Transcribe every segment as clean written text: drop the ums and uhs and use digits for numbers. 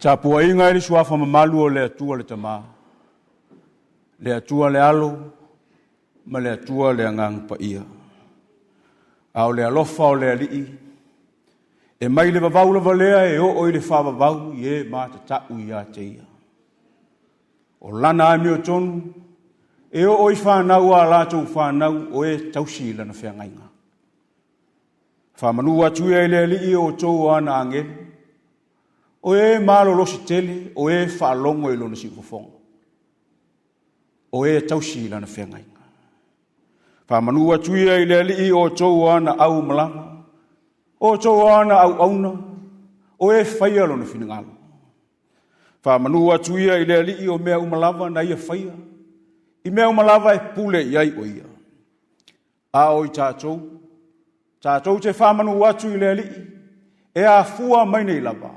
Tapuaiga i le suafa mamalu o le Atua le Tama, le Atua le Alo ma le Atua le Agaga Paia. A o le alofa o le Alii, e mai le vavau lava lea e oo i le faavavau i e matatau ia te Ia. O lana amiotonu e oo i fanau a latou fanau o e tausi i lana feagaiga. Faamanu atu ia i le Alii o outou o ana agelu, o e malolosi tele, o e faalogo i lona siufofoga, o e tausi i lana feagaiga. Faamanu atu ia i le Alii o outou o ana aumalaga, o outou o ana auauna, o e faia lona finagalo. Faamanu atu ia i le Alii o mea uma lava na ia faia, i mea uma lava e pule i ai o ia. A o i tatou, tatou te faamanu atu i le Alii, e afua mai nei lava,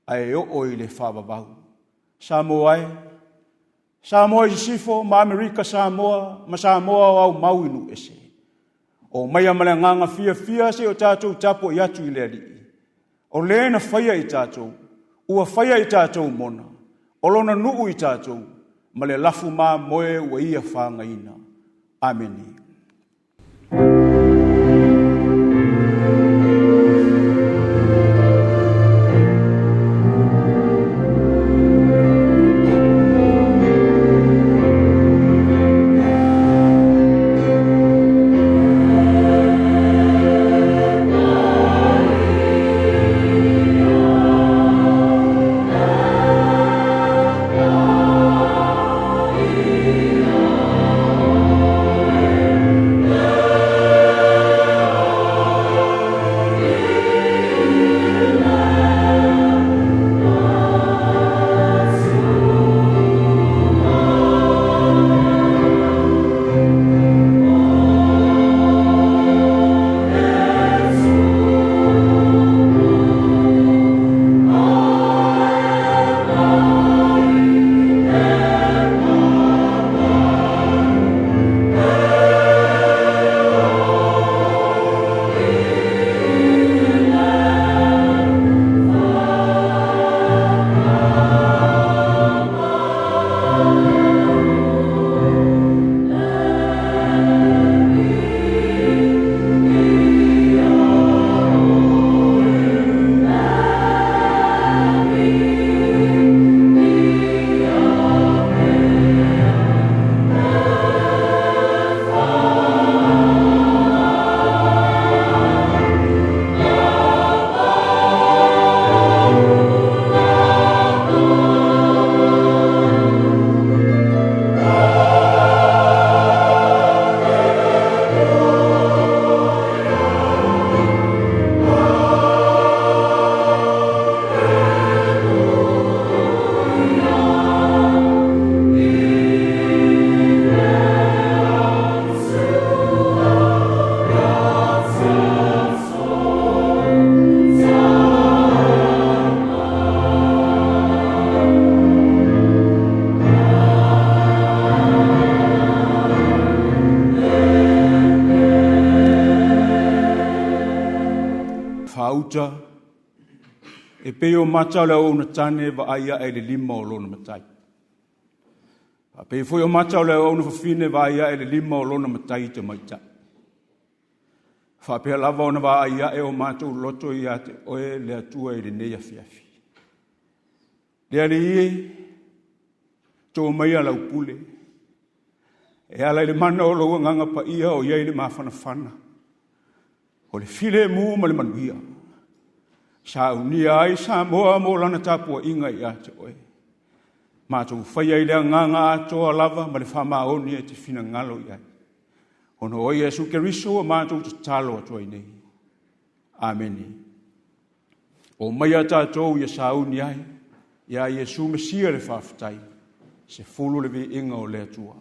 ae oo i le faavavau. Samoa e, Samoa i Sisifo ma Amerika Samoa ma Samoa o aumau i nuu ese. Omaia ma le agaga fiafia se i o tatou tapuai atu i le Alii. O le na faia i tatou, ua faia i tatou mona, o lona nuu i tatou, ma le lafu mamoe ua ia fagaina. Amene. Faauta e pei o mata o le auauna tane e vaai ae i le lima o lona matai. Faapei foi o mata o le auauna fafine e vaai ae i le lima o lona matai tamaitai. Faapea lava ona vaai ae o matou loto ia te oe le Atua i lenei afiafi. Le Alii e, to maia lau pule, e ala i le mana o lou Agaga Paia o i ai le mafanafana, o le filemu ma le manuia. Saunia ai Samoa mo lana tapuaiga ia te oe. Matou faia i le agaga atoa lava ma le faamaoni e te finagalo i ai. Ona o Iesu Keriso ua matou tatalo atu ai nei. Amene. Omaia tatou ia sauni ai ia Iesu Mesia le faafetai. 10 le viiga o le Atua.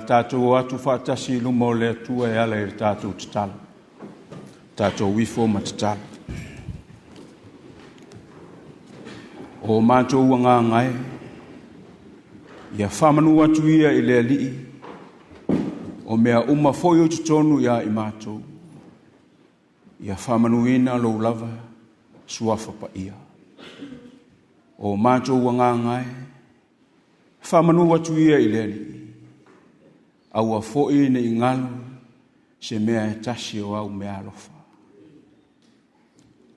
tatou o atu faatasi i luma o le Atua e ala i le tatou tatalo. Tatou ifo ma tatalo. O matou agaga e, ia faamanu atu ia i le Alii, o mea uma foi o totonu ia i matou, ia faamanuina lou lava suafa paia. O matou agaga e, faamanu atu ia i le Alii, aua foi ne i galo se mea e tasi o au meaalofa.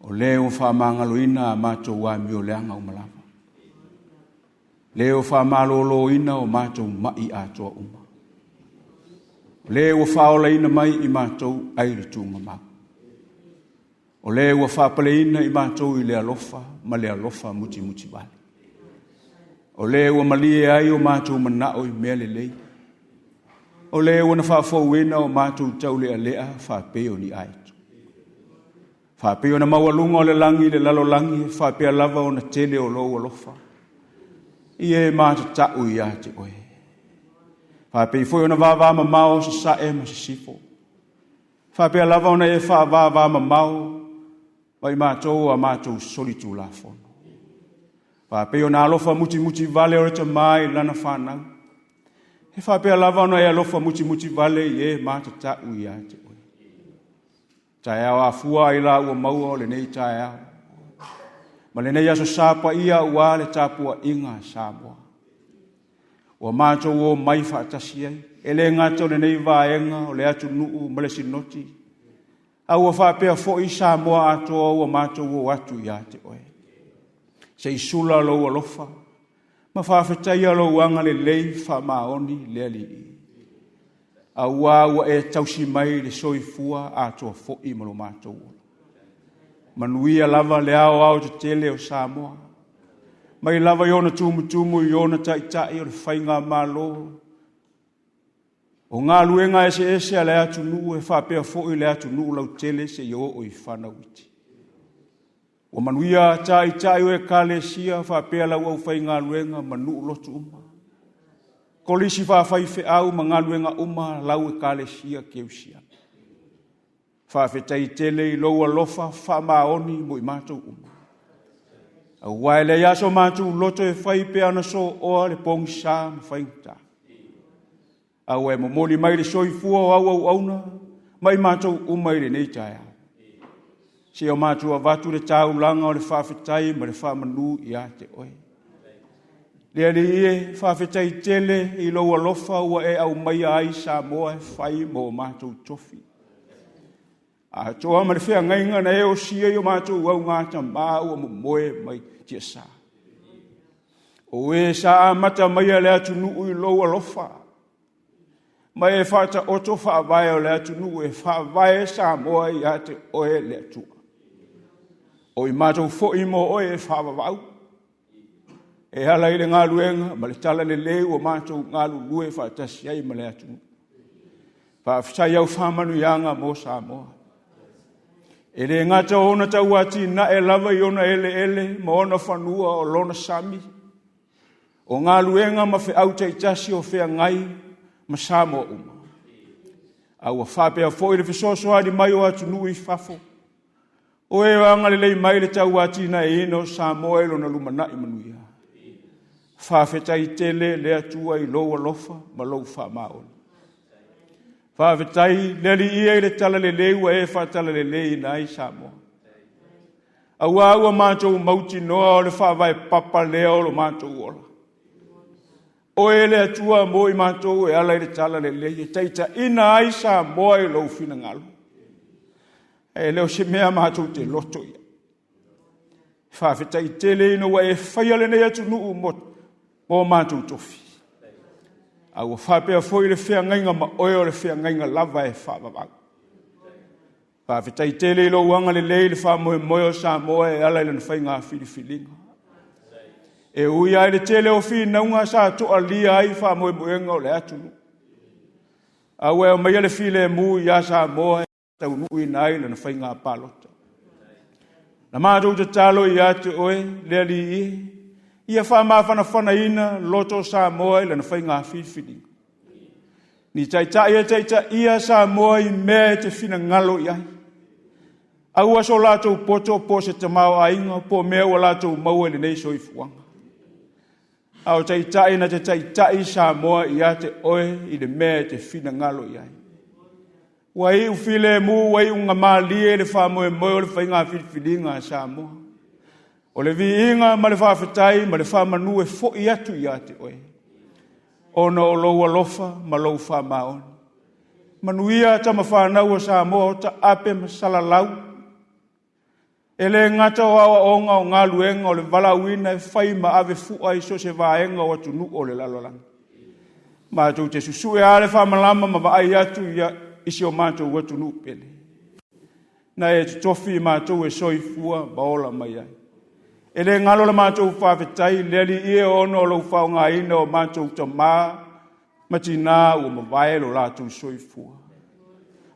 O lē ua faamagaloina a matou amio leaga uma lava, lē ua faamalōlōina o matou ma'i atoa uma, o lē ua faaolaina mai i matou ai le tuugamau, o lē ua faapaleina i matou i le alofa ma le alofa mutimutivale, o lē ua malie ai o matou manao i mea lelei, o lē ua na faafouina o matou taulealea faapei o ni aeto. Faapei ona maualuga o le lagi i le lalolagi, e faapea lava ona tele o lou alofa i e matatau ia te oe. Faapei foi ona vavamamao sasae ma sisifo, faapea lava ona e faavavamamao ma i matou a matou solitulafono. Faapei ona alofa mutimutivale o le tama i lana fanau, e faapea lava ona e alofa mutimutivale i e matatau ia te oe. Taeao afua ai la ua maua o lenei taeao ma lenei Aso Sa paia aua le tapuaiga a Samoa. Ua matou omai faatasi ai, e le gata o lenei vaega o le atunuu ma le Sinoti, a ua faapea foi Samoa atoa ua matou o atu ia te oe. Se i sula lou alofa ma faafetaia lou agalelei faamaoni le Alii, aua ua e tausi mai le soifua atoa foi ma lo matou ola. Manuia lava le aoaotetele o Samoa, mai lava i ona tumutumu i ona taitai o le faigamalo, o galuega eseese a le atunuu e faapea foi le atunuu lautele seia oo i fanau iti. Ua manuia taitai o Ekalesia faapea lau aufaigaluega ma nuu lotu uma, kolisi faafaifeau ma galuega uma a lau Ekalesia Kerisiano. Faafetai tele i lou alofa faamaoni mo i matou uma, aua e leai lava so matou loto e fai pe ana sooa le pogisa ma faigata, a ua e momoli mai le soifua o au auauna ma i matou uma i lenei taeao. Seia o matou avatu le taulaga o le faafetai ma le faamanu ia te oe. Le Alii e, faafetai tele i lou alofa ua e aumaia ai Samoa e fai ma o matou tofi, atoa ma le feagaiga na e osia i o matou augatama ua momoe mai tiasa. O e sa amata maia le atunuu i lou alofa, ma e faataoto faavae o le atunuu e faavae Samoa ia te oe le Atua. O i matou foi mo oe e faavavau, e ala i le galuega ma le talalelei ua matou galulue faatasi ai ma le atunuu. Faafetai i au faamanuiaga mo Samoa. E le gata o ona tauatinae lava i ona eleele ma ona fanua o lona sami, o galuega ma feau taitasi o feagai ma Samoa uma, a ua faapea foi le fesoasoani mai o atunuu i fafo, o e agalelei mai i le tauatinaeina o Samoa i lona lumanai manuia. Faafetai tele le Atua i lou alofa ma lou faamaoni. Faafetai le Alii e i le talalelei ua e faatalaleleiina ai Samoa. Aua ua matou mautinoa o le faavae papa lea o lo matou ola. Oe le Atua mo i matou e ala i le talalelei e taitaiina ai Samoa i lou finagalo. E le o se mea matou te loto i ai. Faafetai tele ina ua e faia lenei atunuu mo o matou tofi. A ua faapea foi le feagaiga ma oe o le feagaiga lava e faavavau. Faafetai tele i lou agalelei i le faamoemoe o Samoa e ala i lana faiga filifiliga. E ui lava i le tele o finauga sa toalia ai faamoemoega o le atunuu, a ua e aumaia le filemu ia Samoa e taunuuina ai lana faiga palota. Na matou tatalo ia te oe le Alii e, ia faamafanafanaina loto o Samoa i lana faiga filifiliga. Ni taitai e taitaia Samoa i mea e te finagalo i ai. Aua so latou poto po o se tamaoaiga po o mea ua latou maua i lenei soifuaga. A o taitai na te taitai Samoa ia te oe i le mea e te finagalo i ai. Ua iu filemu, ua iu gamalie le faamoemoe o le faiga filifiliga a Samoa. O le viiga ma le faafetai ma le faamanu e foi atu ia te oe, ona o lou alofa ma lou faamaoni. Manuia tama fanau a Samoa o taape ma salalau. E le gata o aoaoga o galuega o le valaauina e fai ma ave fua i so o se vaega o atunuu o le lalolagi. Matou te susue lava le faamalama ma vaai atu i si o matou atunuu pele. Na e totofi i matou e soifua ma ola mai ai. E le galo le matou faafetai le Alii e ona o lou faaaogaina o matou tama ma tinā ua mavae lo latou soifua.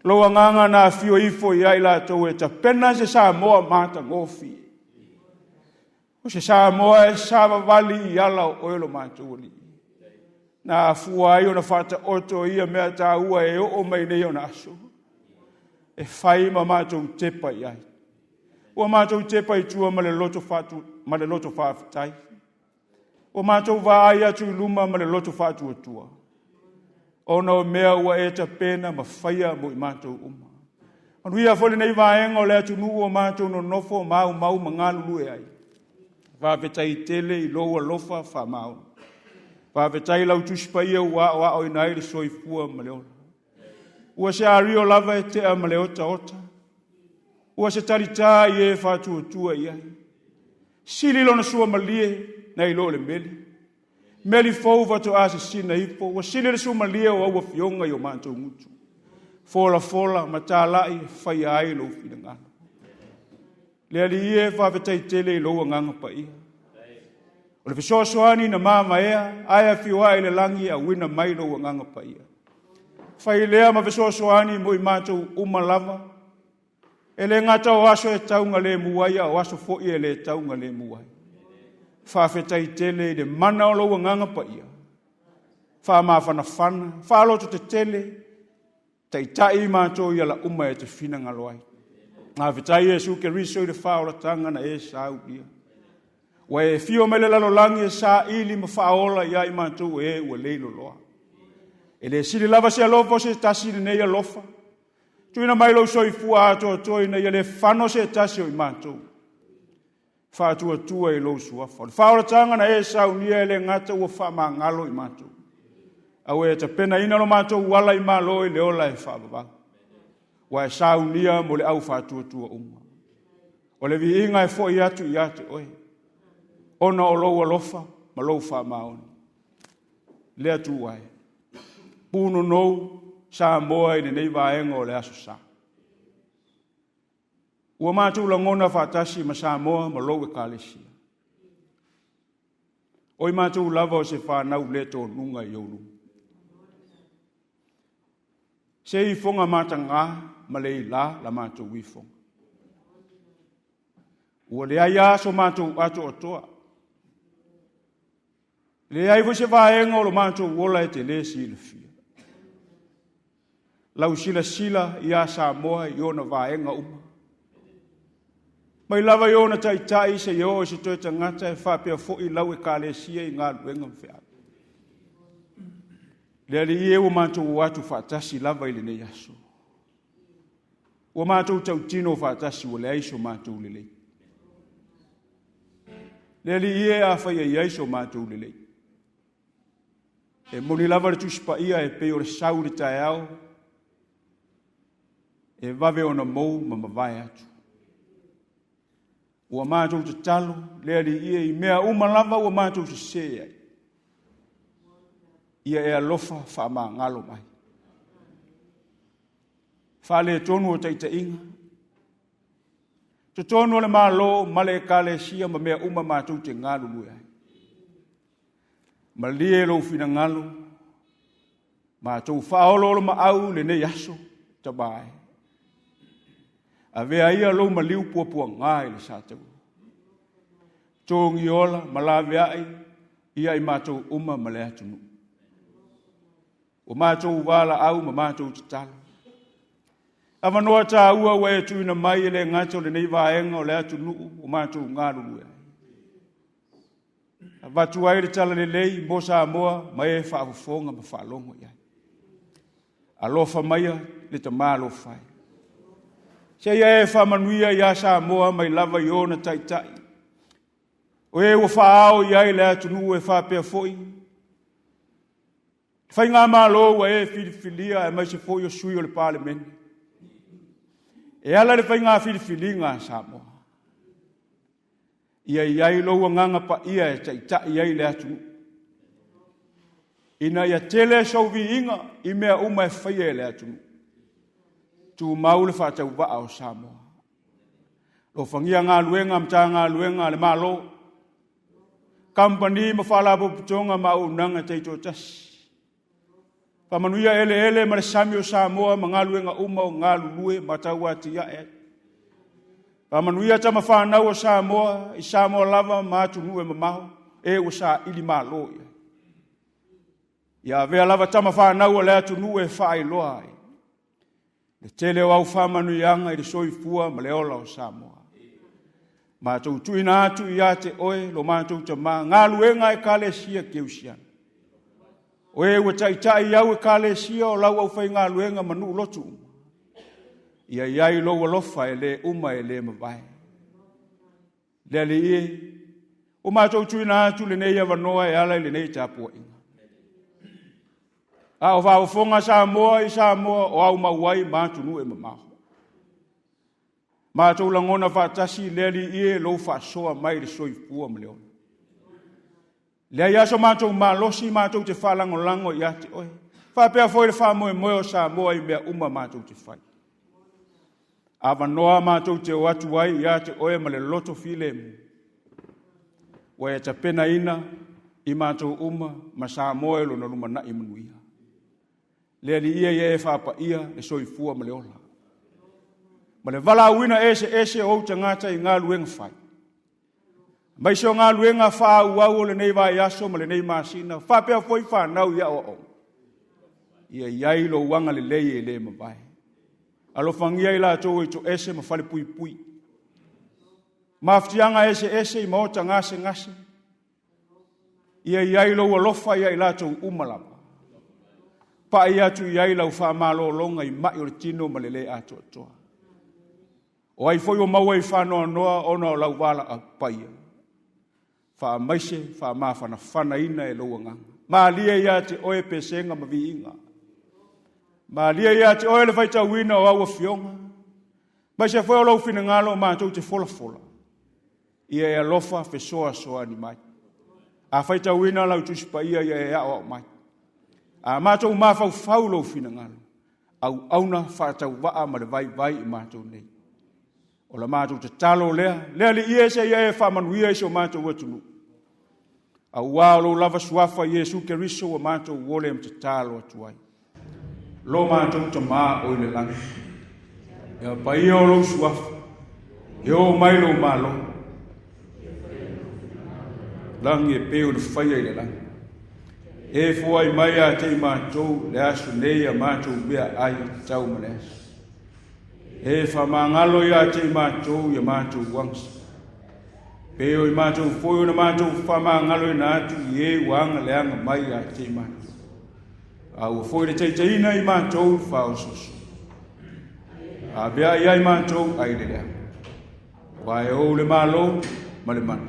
Lou agaga na afio ifo ia i latou e tapena se Samoa matagofie. O se Samoa e savavali i ala o oe lo matou Alii. Na afua ai ona faataoto ia mea taua e oo mai nei ona aso e fai ma matou tepa i ai. Ua matou tepa i tua ma le loto, faatu, ma le loto faafetai. Ua matou vaai atu i luma ma le loto faatuatua, ona o mea ua e tapena ma faia mo i matou uma. Manuia foi lenei vaega o le atunuu ua matou nonofo maumau ma galulue ai. Faafetai tele i lou alofa faamaoni. Faafetai i lau Tusi Paia ua aoaoina ai le soifua ma le ola. Ua se ario lava e tea ma le otaota. Ua se talitā i e faatuatua i ai. Sili lona suamalie nai lo le meli. Meli fou faatoa sisina ifo, ua sili le suamalie o au afioga i o matou gutu. Folafola ma talai e faia ai lou finagalo. Le Alii e, faafetai tele i lou agaga paia. O le fesoasoani na mavaea, ae afio ae i le lagi e auina mai lou agaga paia. Fai lea ma fesoasoani mo i matou uma lava. E le gata o aso e taugalemu ai, a o aso foi e le taugalemu ai. Faafetai tele i le mana o lou agaga paia, faamafanafana, faalototetele, taitai i matou i ala uma e te finagalo ai. Faafetai Iesu Keriso i le faaolataga na e saunia. Ua e afio mai le lalolagi e saili ma faaola ia i matou e ua leiloloa. E le sili lava se alofa o se tasi i lenei alofa. Tuuina mai lou soifua atoatoa ina ia le fano se tasi o i matou. Faatuatua i lou suafa. O le faaolataga na e saunia e le gata ua faamagalo i matou, a ua e tapenaina lo matou ala i Malo i le ola e faavavau. Ua e saunia mo le au faatuatua uma. O le viiga e foi atu ia te oe, ona o lou alofa ma lou faamaoni. Le Atua e, punonou Samoa i lenei vaega o le Aso Sa. Ua matou lagona faatasi ma Samoa ma lou Ekalesia. O i matou lava o se fanau le tonuga i ou luma. Se ifoga mataga ma le ila la matou ifoga. Ua leai lava so matou atoatoa. Leai foi se vaega o lo matou ola e te lē silafia. Lau silasila ia Samoa i ona vaega uma. Mai lava i ona taitai seia oo i se toe tagata e faapea foi lau ekalesia i galuega ma feau. Le Alii e ua matou o atu faatasi lava i lenei aso. Ua matou tautino faatasi ua leai so matou lelei. Le Alii e, afai e i ai so matou lelei, e moni lava le Tusi Paia e pei o le sau i le taeao, e vave ona mou ma mavae atu. Ua matou tatalo le Alii e i mea uma lava ua matou sesē ai. Ia e alofa faamagalo mai. Faaletonu o taitaiga, totonu o le Malo ma le Ekalesia ma mea uma matou te galulue ai. Malie lou finagalo, matou faaoloolomaau i lenei aso, Tama e. Avea ia lou maliu puapuaga i le sataua. Togiola ma laveai ia i matou uma ma le atunuu. Ua matou valaau ma matou tatalo. Avanoa taua ua e tuuina mai e le gata o lenei vaega o le atunuu ua matou galulue ai. Avatu ai le talalelei mo Samoa ma e faafofoga ma faalogo i ai. Alofa maia le Tama alofa e. Seia e faamanuia ia Samoa mai lava i ona taitai. O e ua faaao i ai le atunuu e faapea foi Faigamalo ua e filifilia aemaise foi o sui o le Palemene. E ala i le faiga filifiliga a Samoa, ia i ai lou agaga paia e taitai ai le atunuu, ina ia tele sou viiga i mea uma e faia e le atunuu. Tumau le faatauvaa o Samoa. Alofagia galuega a Matagaluega a le Malo, kamupani ma faalapotopotoga ma auaunaga taitoatasi. Faamanuia eleele ma le sami o Samoa ma galuega uma o galulue ma tauatiae ai. Faamanuia tama fanau o Samoa i Samoa lava ma atunuu e mamao, e ua saili malo i ai. Ia avea lava tama fanau a le atunuu e faailoa ai le tele o au faamanuiaga i le soifua ma le ola o Samoa. Matou tuuina atu ia te oe lo matou Tama, galuega a Ekalesia Kerisiano. O e ua taitai i au Ekalesia o lau aufaigaluega ma nuu lotu uma, ia i ai lou alofa e le uma e le mavae. Le Alii e, ua matou tuuina atu lenei avanoa e ala i lenei tapuaiga. A o faafofoga Samoa i Samoa o aumau ai ma atunuu e mamao. Matou lagona faatasi le Alii e lou faasoa mai i le soifua ma le ola. Leai lava so matou malosi matou te faalagolago ia te oe. Faapea foi le faamoemoe o Samoa i mea uma matou te fai. Avanoa matou te o atu ai ia te oe ma le loto filemu. Ua e tapenaina i matou uma ma Samoa i lona lumanai manuia. Le Alii ia ia e faapaia le soifua ma le ola. Ma le valaauina eseese o ou tagata i galuega fai. Aemaise o galuega faaauau o lenei vaiaso ma lenei masina, faapea foi fanau i aoaoga. Ia i ai lou agalelei e le mavae. Alofagia i latou e toese ma falepuipui. Mafutiaga eseese i maota gasegase. Ia i ai lou alofa ia i latou uma lava. Pai atu i ai lau faamalologa i mai o le tino ma le le atoatoa. O ai foi ua maua i faanoanoa ona o lau valaau paia, faamaise faamafanafanaina e lou agaga. Malie ia te oe pesega ma viiga. Malie ia te oe le faitauina o au afioga, aemaise foi o lou finagalo matou te folafola. Ia e alofa fesoasoani mai. A faitauina lau Tusi Paia, ia e aoao mai. A matou mafaufau lou finagalo, auauna faatauvaa ma le vaivai i matou nei. O la matou tatalo lea, le Alii e seia e faamanuia i si o matou atunuu. Aua o lou lava suafa Iesu Keriso ua matou ole ma tatalo atu ai. Lo matou Tama o i le lagi, ia paia o lou suafa, e oo mai lou malo, lagi e pei ona faia i le lagi. E foai mai ia te i matou le aso nei a matou mea ai tau ma le aso. E faamagalo ia te i matou ia matou agisa. Pei o i matou foi ona matou faamagaloina atu i e ua aga leaga mai ia te i matou. A ua foi le taitaiina i matou faaososo. Avea i matou ai le leaga. Aua e ou le malo ma le mana,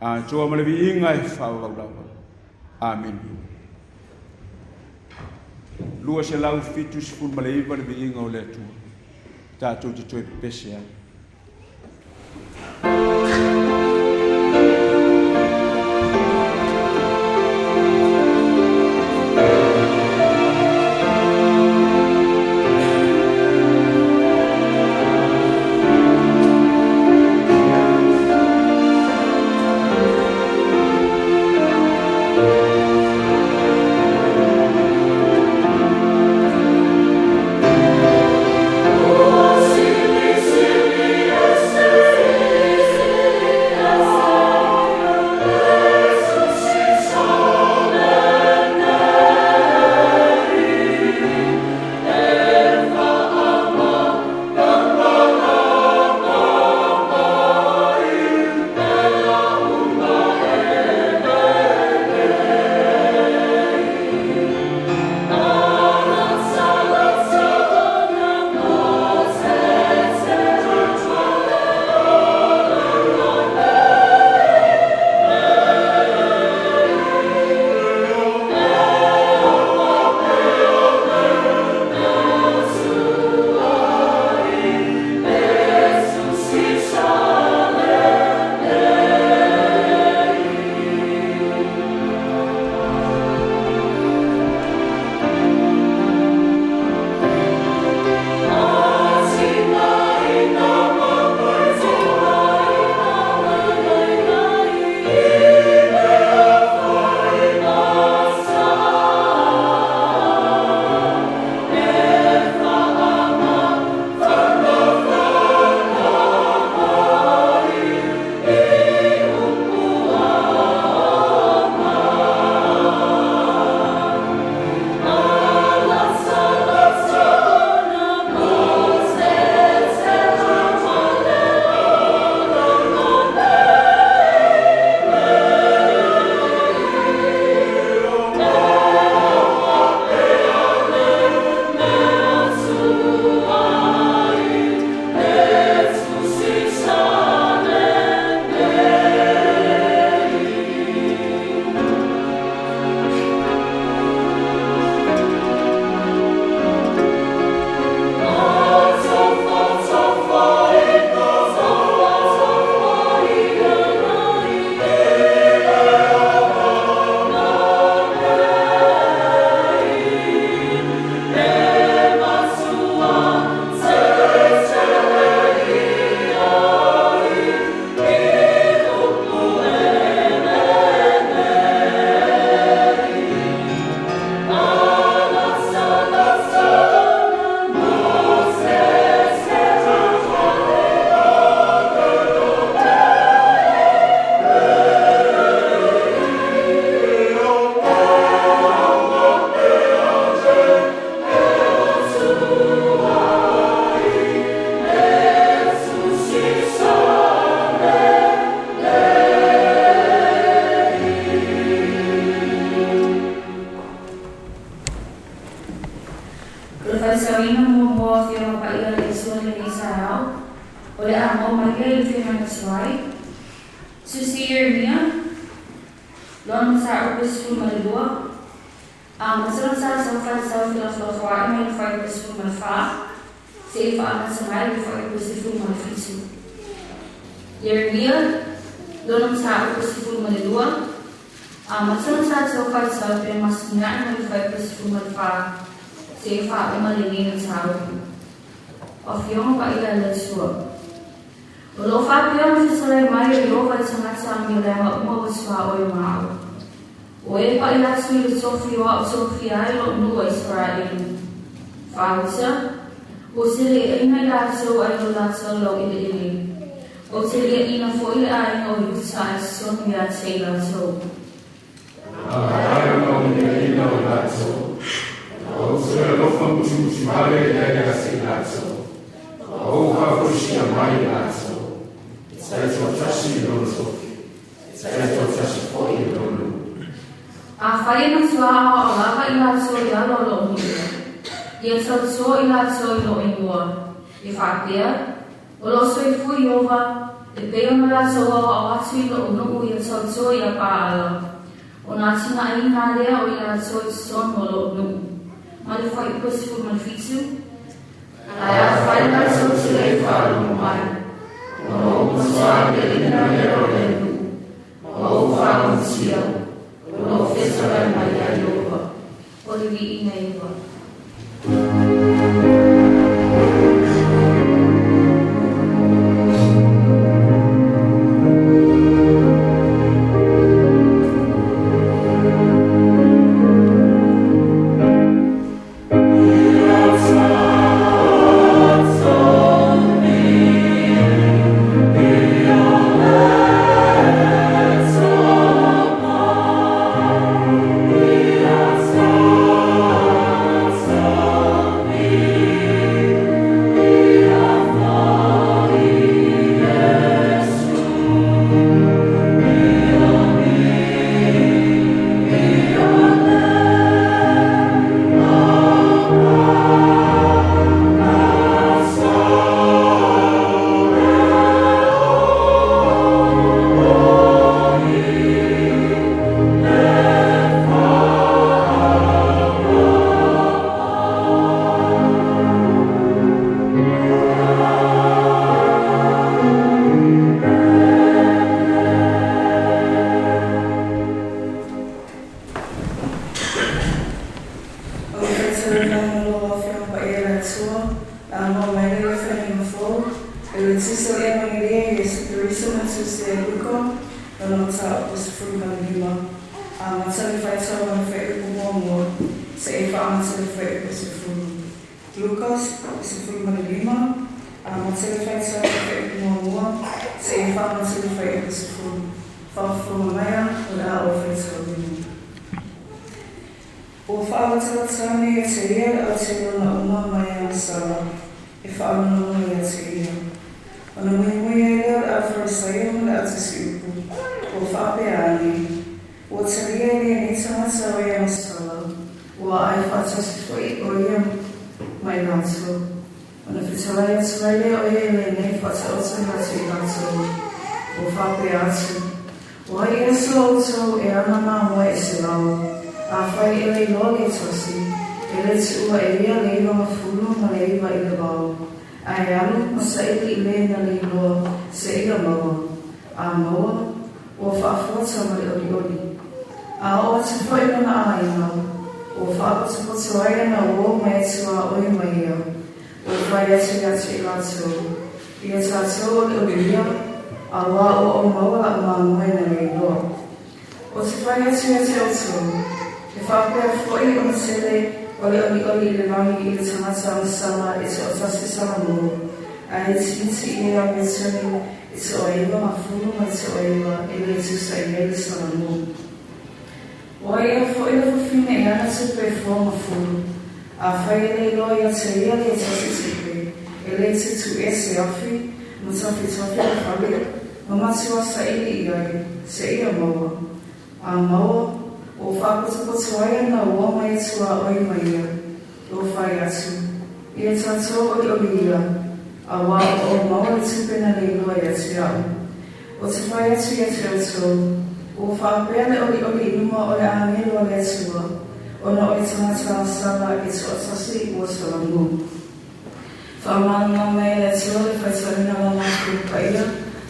atoa ma le viiga e faavavau lava. Amene. 279 le viiga o le Atua. Tatou te toe pepese ai. Faitauina muamua o Afioga Paia a le Atua i lenei taeao, o le a maua mai lea i le Feagaiga Tuai, Tusi Ieremia, lona mataupu e 12, amata le tatou faitau felafolafoa'i mai le fuaiupu e 14 seia faaamata mai le fuaiupu e 17. Ieremia, lona mataupu e 12, amata le tatou faitau femasinia'i mai le fuaiupu e 14 seia faauma lenei mataupu. O Afioga Paia a le Atua. O lo o faapea ona fetalai mai o Ieova i tagata amioleaga uma ua tuaoi ma au. Ua e pai atu i le tofi o a'u tofia ai lo'u nuu a Isaraelu. Faauta, ua seleaina i latou ai lo latou laueleele. Ou te liaʻina foi le aiga o Iuta ae totonu ia te i latou. Ae ona ou liaina o latou, ma ou toe alofa musumusu vale i ai ia te i latou, ma ou faafoisia mai i latou, e taitoatasi i lona tofi, e taitoatasi foi i lona nuu. Afai e matua aoao lava i latou i lalo o lo'u nuu, ia tautua i latou i lo'u igoa, e faapea, O lo o soifua Ieova, e pei ona latou aoao atu i lo'u nuu ia tautua iā Paala, ona atinaeina lea o i latou i totonu o lo'u nuu. Ma le fuaiupu e 17, Ae afai latou te le i faalogo mai, ona ou matua liaina lea o lea nuu, ma ou faautia, o lo o fetalai mai ai Ieova. O le viiga i Ieova. O le faitauina muamua o Afioga Paia a le Atua, le a maua mai lea i le Feagaiga Fou, e le Tusi o le Evagelia i Iesu Keriso na tusia e Luka, lona mataupu 15, amata le faitau mai le fuaiupu muamua seia faamata le fuaiupu 10. Luka 15, amata le faitau mai le fuaiupu muamua seia faamata le fuaiupu 10. Faafofoga maia, o le a ou faitauina. Ua faalatalata ane ia te ia le autaiona uma mai e agasala e faalogologo ia te ia. Ona muimui ai lea o le Aufarisaio ma le Autusiupu, ua faapea ane, Ua talia e lenei tagata o e agasala, ua ae faatasi foi o ia ma i latou. Ona fetalai atu ai lea o ia i lenei faataoto atu i latou, ua faapea atu, O ai ea sua outou e ana mamoe e 100, afai e le iloa le tasi, e le tuua e ia le 99 i le vao, ae e alu ma saili i le na le iloa seia maua, a maua, ua faafuata ma le olioli. A oo atu foi lona aiga, ua faapotopoto ai ana uo ma e tuaoi ma ia, ua fai atu ia te i latou, Ia tatou o le oliia, auā ua ou maua la'u mamoe na le iloa. Ou te fai atu ia te outou, e faapea foi ona tele o le olioli i le lagi i le tagata agasala e toatasi salamou, ae itiiti i le amiotonu e 90 ma le 99 e le tusa i ai le salamou. O ai ea foi le fafine e ana tupe e fua ma fulu, afai e le iloa ia te ia le tasi tupe, e le tutu ese afi ma tafitafi le fale, ma matua saili i ai, seia maua. A maua, ua faapotopoto ai ana ua mai tuaoi ma ia, ua fai atu. Ia tatou olioli ia, auā ua ou maua le tupe na leiloa ia te au. Ou te fai atu ia te outou, ua faapea le olioli i luma o le agelu a le Atua, ona o le tagata sala e toatasi ua solomua. Faamalamalama e le Atua le faitauina o Lana Atua Paia,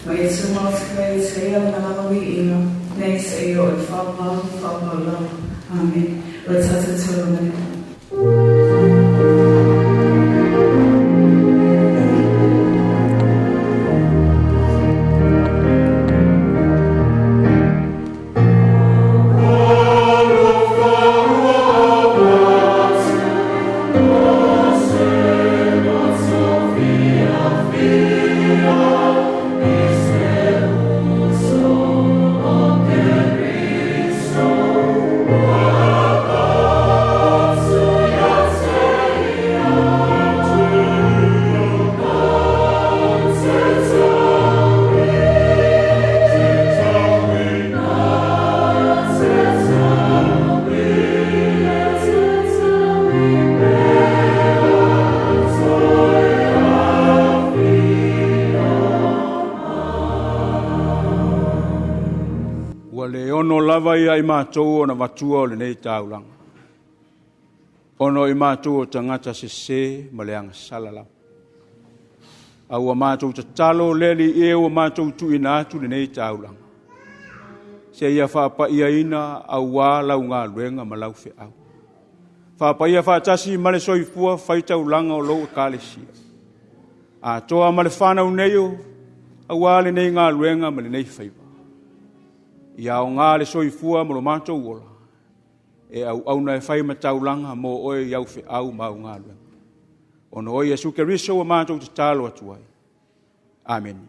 ma ia tumau pea ia te Ia Lana lava viiga, nei seia oo i le faavavau faavavau lava. Amene. O le tatou taulaga lea. Ua le ono lava ia i matou ona vatua o lenei taulaga, ona o i matou o tagata sese ma le agasala lava. A ua matou tatalo le Alii e ua matou tuuina atu lenei taulaga, seia faapaiaina auā lau galuega ma lau feau. Faapaia faatasi ma le soifua faitaulaga o lou Ekalesia. Atoa ma le fanau nei o auā lenei galuega ma lenei faiva. Ia aoga le soifua ma lo matou ola, e auauna e fai ma taulaga mo oe i au feau ma au galuega. Ona o Iesu Keriso ua matou tatalo atu ai. Amene.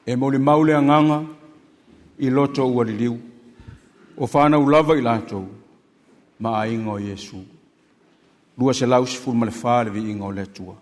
E molimau le agaga i loto ua liliu, o fanau lava i latou ma aiga o Iesu. 214 le viiga o le Atua.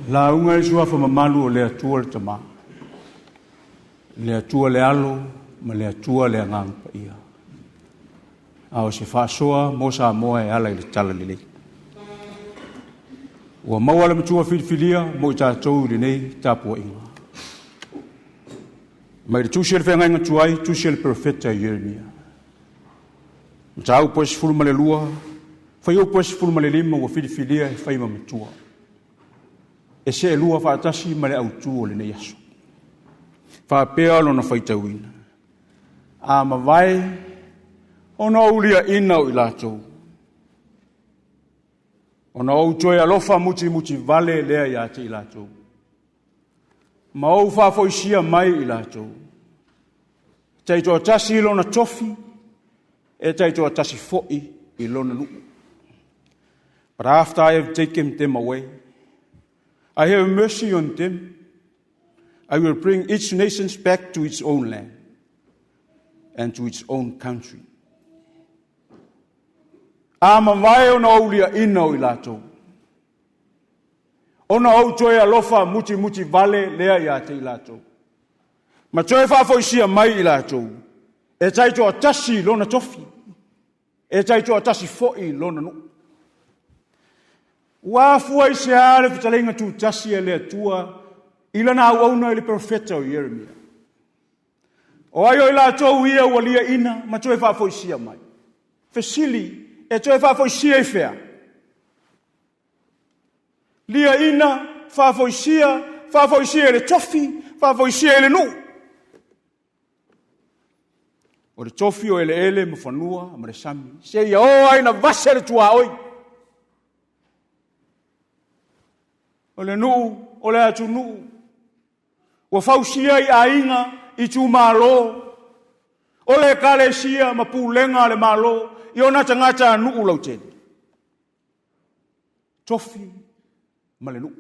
Lauga i suafa mamalu o le Atua le Tama, le Atua le Alo ma le Atua le Agaga Paia. A o se faasoa mo Samoa e ala i le Tala Lelei. Ua maua le matua filifilia mo i tatou i lenei tapuaiga. Mai le tusi a le feagaiga tuai, tusi a le perofeta Ieremia. Mataupu e 12, fuaiupu e 15 ua filifilia e fai ma matua. E seelua faatasi ma le autu o lenei aso. Faapea lona faitauina. A mavae ona ou liaina o i latou, ona ou toe alofa mutimuti vale lea ia te i latou, ma ou faafoisia mai i latou. E taitoatasi i lona tofi, e taitoatasi foi i lona nuu. But after I have taken them away, I have mercy on them. I will bring each nation back to its own land and to its own country. A mavae ona ou liaina o i latou, ona ou toe alofa mutimuti vale lea ia te i latou, ma toe faafoisia mai i latou, e taitoatasi lona tofi, e taitoatasi foi lona nuu. Ua afua i se a le fetalaiga tutasi a le Atua i lana auauna i le perofeta o Ieremia? O ai o i latou ia ua liaina ma toe faafoisia mai? Fesili, e toe faafoisia i fea? Liaina, faafoisia, faafoisia i le tofi, faafoisia i le nuu. O le tofi o eleele ma fanua ma le sami, seia oo ai na vase le tuaoi. O le nuu, o le atunuu, ua fausia i aiga, itumalo, o le ekalesia ma pulega a le Malo i ona tagata nuu lautele. Tofi ma le nuu.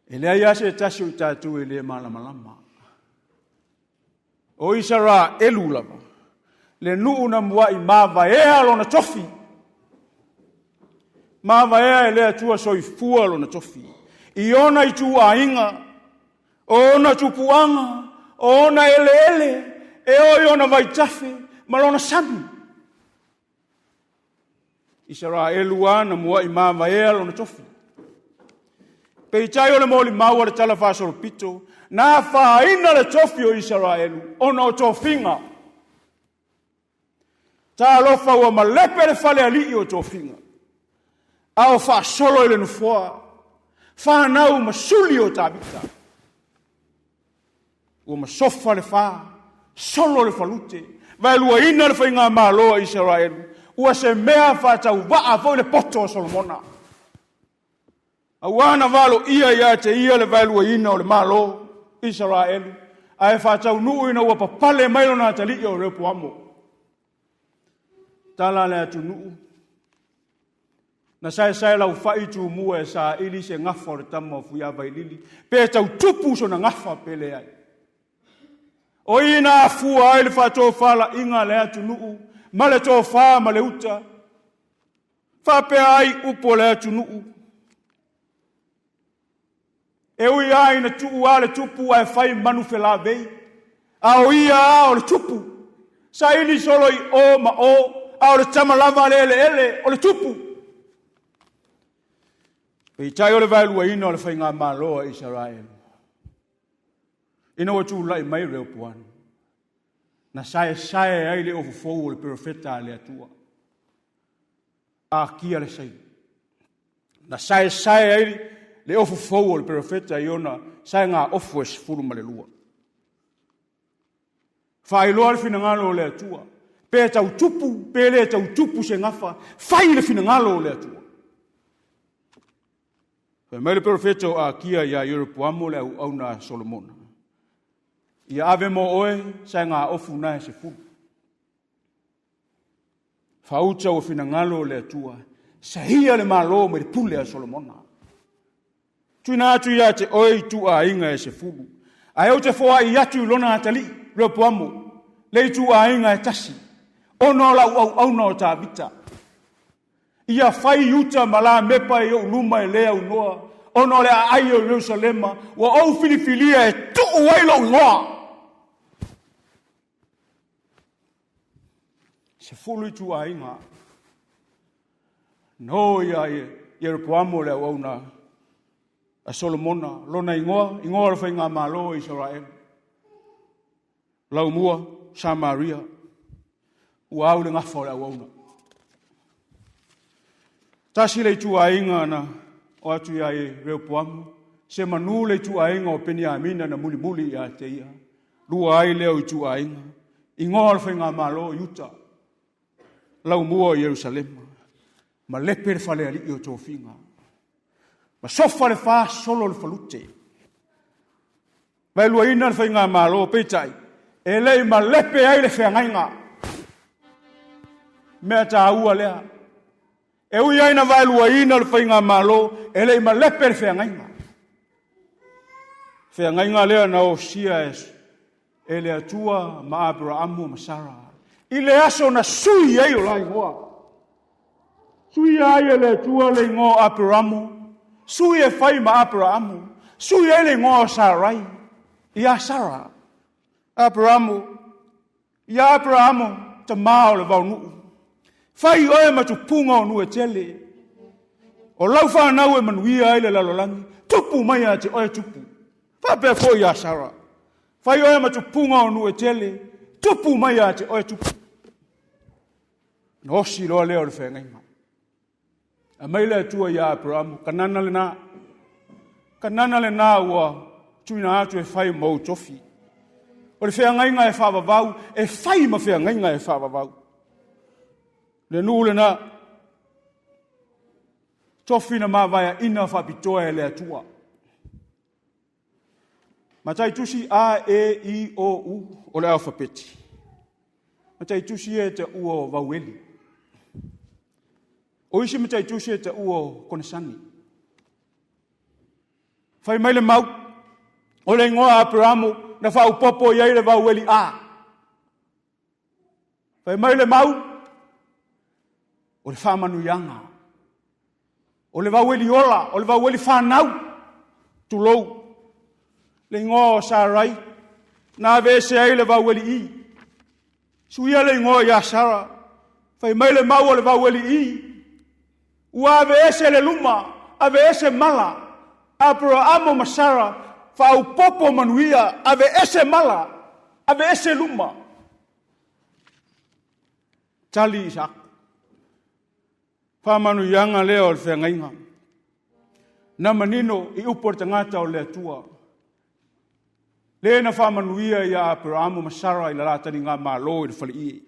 E leai lava se tasi o i tatou e le malamalama. O Isaraelu lava, le nuu na muai mavaea lona tofi. Mavaea e le Atua soifua lona tofi. I ona ituaiga, o ona tupuaga, o ona eleele, e oo i ona vaitafe ma lona sami. Isaraelu a na muai mavaea lona tofi. Peitai o le molimau a le tala faasolopito, na afaina le tofi o Isaraelu ona o tofiga. Talofa ua malepe le falealii o tofiga, a o faasolo i le nofoa, fanau ma suli o Tavita. Ua masofa le fa, solo le falute, vaeluaina le faigamalo a Isaraelu, ua se mea faatauvaa foi le poto o Solomona. Aua na valoia ia te ia le vaeluaina o le Malo Isaraelu, ae faataunuu ina ua papale mai lona atalii o Reopoamo. Tala a le atunuu, na saesae laufai Tumua e saili se gafa o le tama o Fuiavailili, pe tau tupu sona gafa pe leai. O i na afua ai le faatofalaiga a le atunuu ma le tofa ma le uta, faapea ai upu o le atunuu. E ui lava ina tuu lava le tupu ae fai manufelavei, a o ia lava o le tupu. Saili solo i o ma o, a o le tama lava a le eleele o le tupu. Peitai o le vaeluaina o le faigamalo a Isaraelu, ina ua tulai mai Reopoano, na saesae ai le ofofou o le perofeta a le Atua, Akia le saini. Na saesae ai le ofofou o le perofeta i ona saegaofu e 12. Faailoa le finagalo o le Atua, pe tau tupu, pe le tau tupu se gafa, fai le finagalo o le Atua. Fai mai le perofeta o Akia iā Ieropoamo le auauna a Solomona, ia ave mo oe saegaofu na e 10. Faauta ua finagalo o le Atua, saia le Malo mai le pule a Solomona. Tuina atu ia te oe ituaiga e 10, ae ou te foai atu i lona atalii, Reopoamo, le ituaiga e tasi, ona o lau auauna o Tavita. Ia fai Iuta ma Lamepa i ou luma e le aunoa, ona o le aai o Ierusalema ua ou filifilia e tuu ai lou igoa. 10 ituaiga no ia Ieropoamo le auauna a Solomona, lona igoa, igoa o le faigamalo o Isaraelu. Laumua, Samaria, ua au le gafa o le auauna. Tasi le ituaiga na o atu ia Reopoamo, se manu le ituaiga o Peniamina na mulimuli ia te ia. Lua ai lea o ituaiga, igoa o le faigamalo Iuta, laumua o Ierusalema, malepe le falealii o tofiga, ma sofa le fasolo le falute. Vaeluaina le faigamalo, peitai, e le i malepe ai le feagaiga. Mea taua lea. E ui ai na vaeluaina le faigamalo, e le i malepe le feagaiga. Feagaiga lea na osia e, e le Atua ma Aperaamu ma Sara. I le aso na sui ai o la igoa. Suia ai e le Atua le igoa o Aperamo, sui e fai ma Aperaamu, sui ai le igoa o Sarai, ia Sara. Aperamo, ia Aperamo, tamā o le vaonuu. Fai oe ma tupuga o nuu e tele. O lau whanau e manuia ai le lalolagi, tupu mai a te oe tupu. Faapea foi ia Sara. Fai oe ma tupuga o nuu e tele, tupu mai a te oe tupu. Na osi loa lea o le feagaiga. Aumai le Atua iā Aperamo, Kanana lenā. Kanana lenā ua tuuina atu e fai ma ou tofi. O le feagaiga e faavavau, e fai ma feagaiga e faavavau. Le nuu lenā, tofi na mavaeaina faapitoa e le Atua. Matai tusi A, E, I, O, U o le alfapeti. Matai tusi e te ua o vaueli. O isi matai tusi e te ua o konesani. Fai mai le mau, o le ingoa Aperamo na faaopoopo i ai le vaueli A. Fai mai le mau, o le faamanuiaga, o le vaueli ola, o le vaueli fanau, tulou. Le igoa o Sarai, na aveese ai le vaueli i. Suia le igoa ia Sara, fai mai le mau o le vaueli i. Ua aveese le luma, aveese mala. Aperahamo ma Sara, faaopoopo manuia, aveese mala, aveese luma. Tali Isaako. Faamanuiaga lea o le feagaiga. Na manino i upu a le tagata o le Atua. Le na faamanuia ia Aperamo ma Sara i le la taliga malo i le faleie.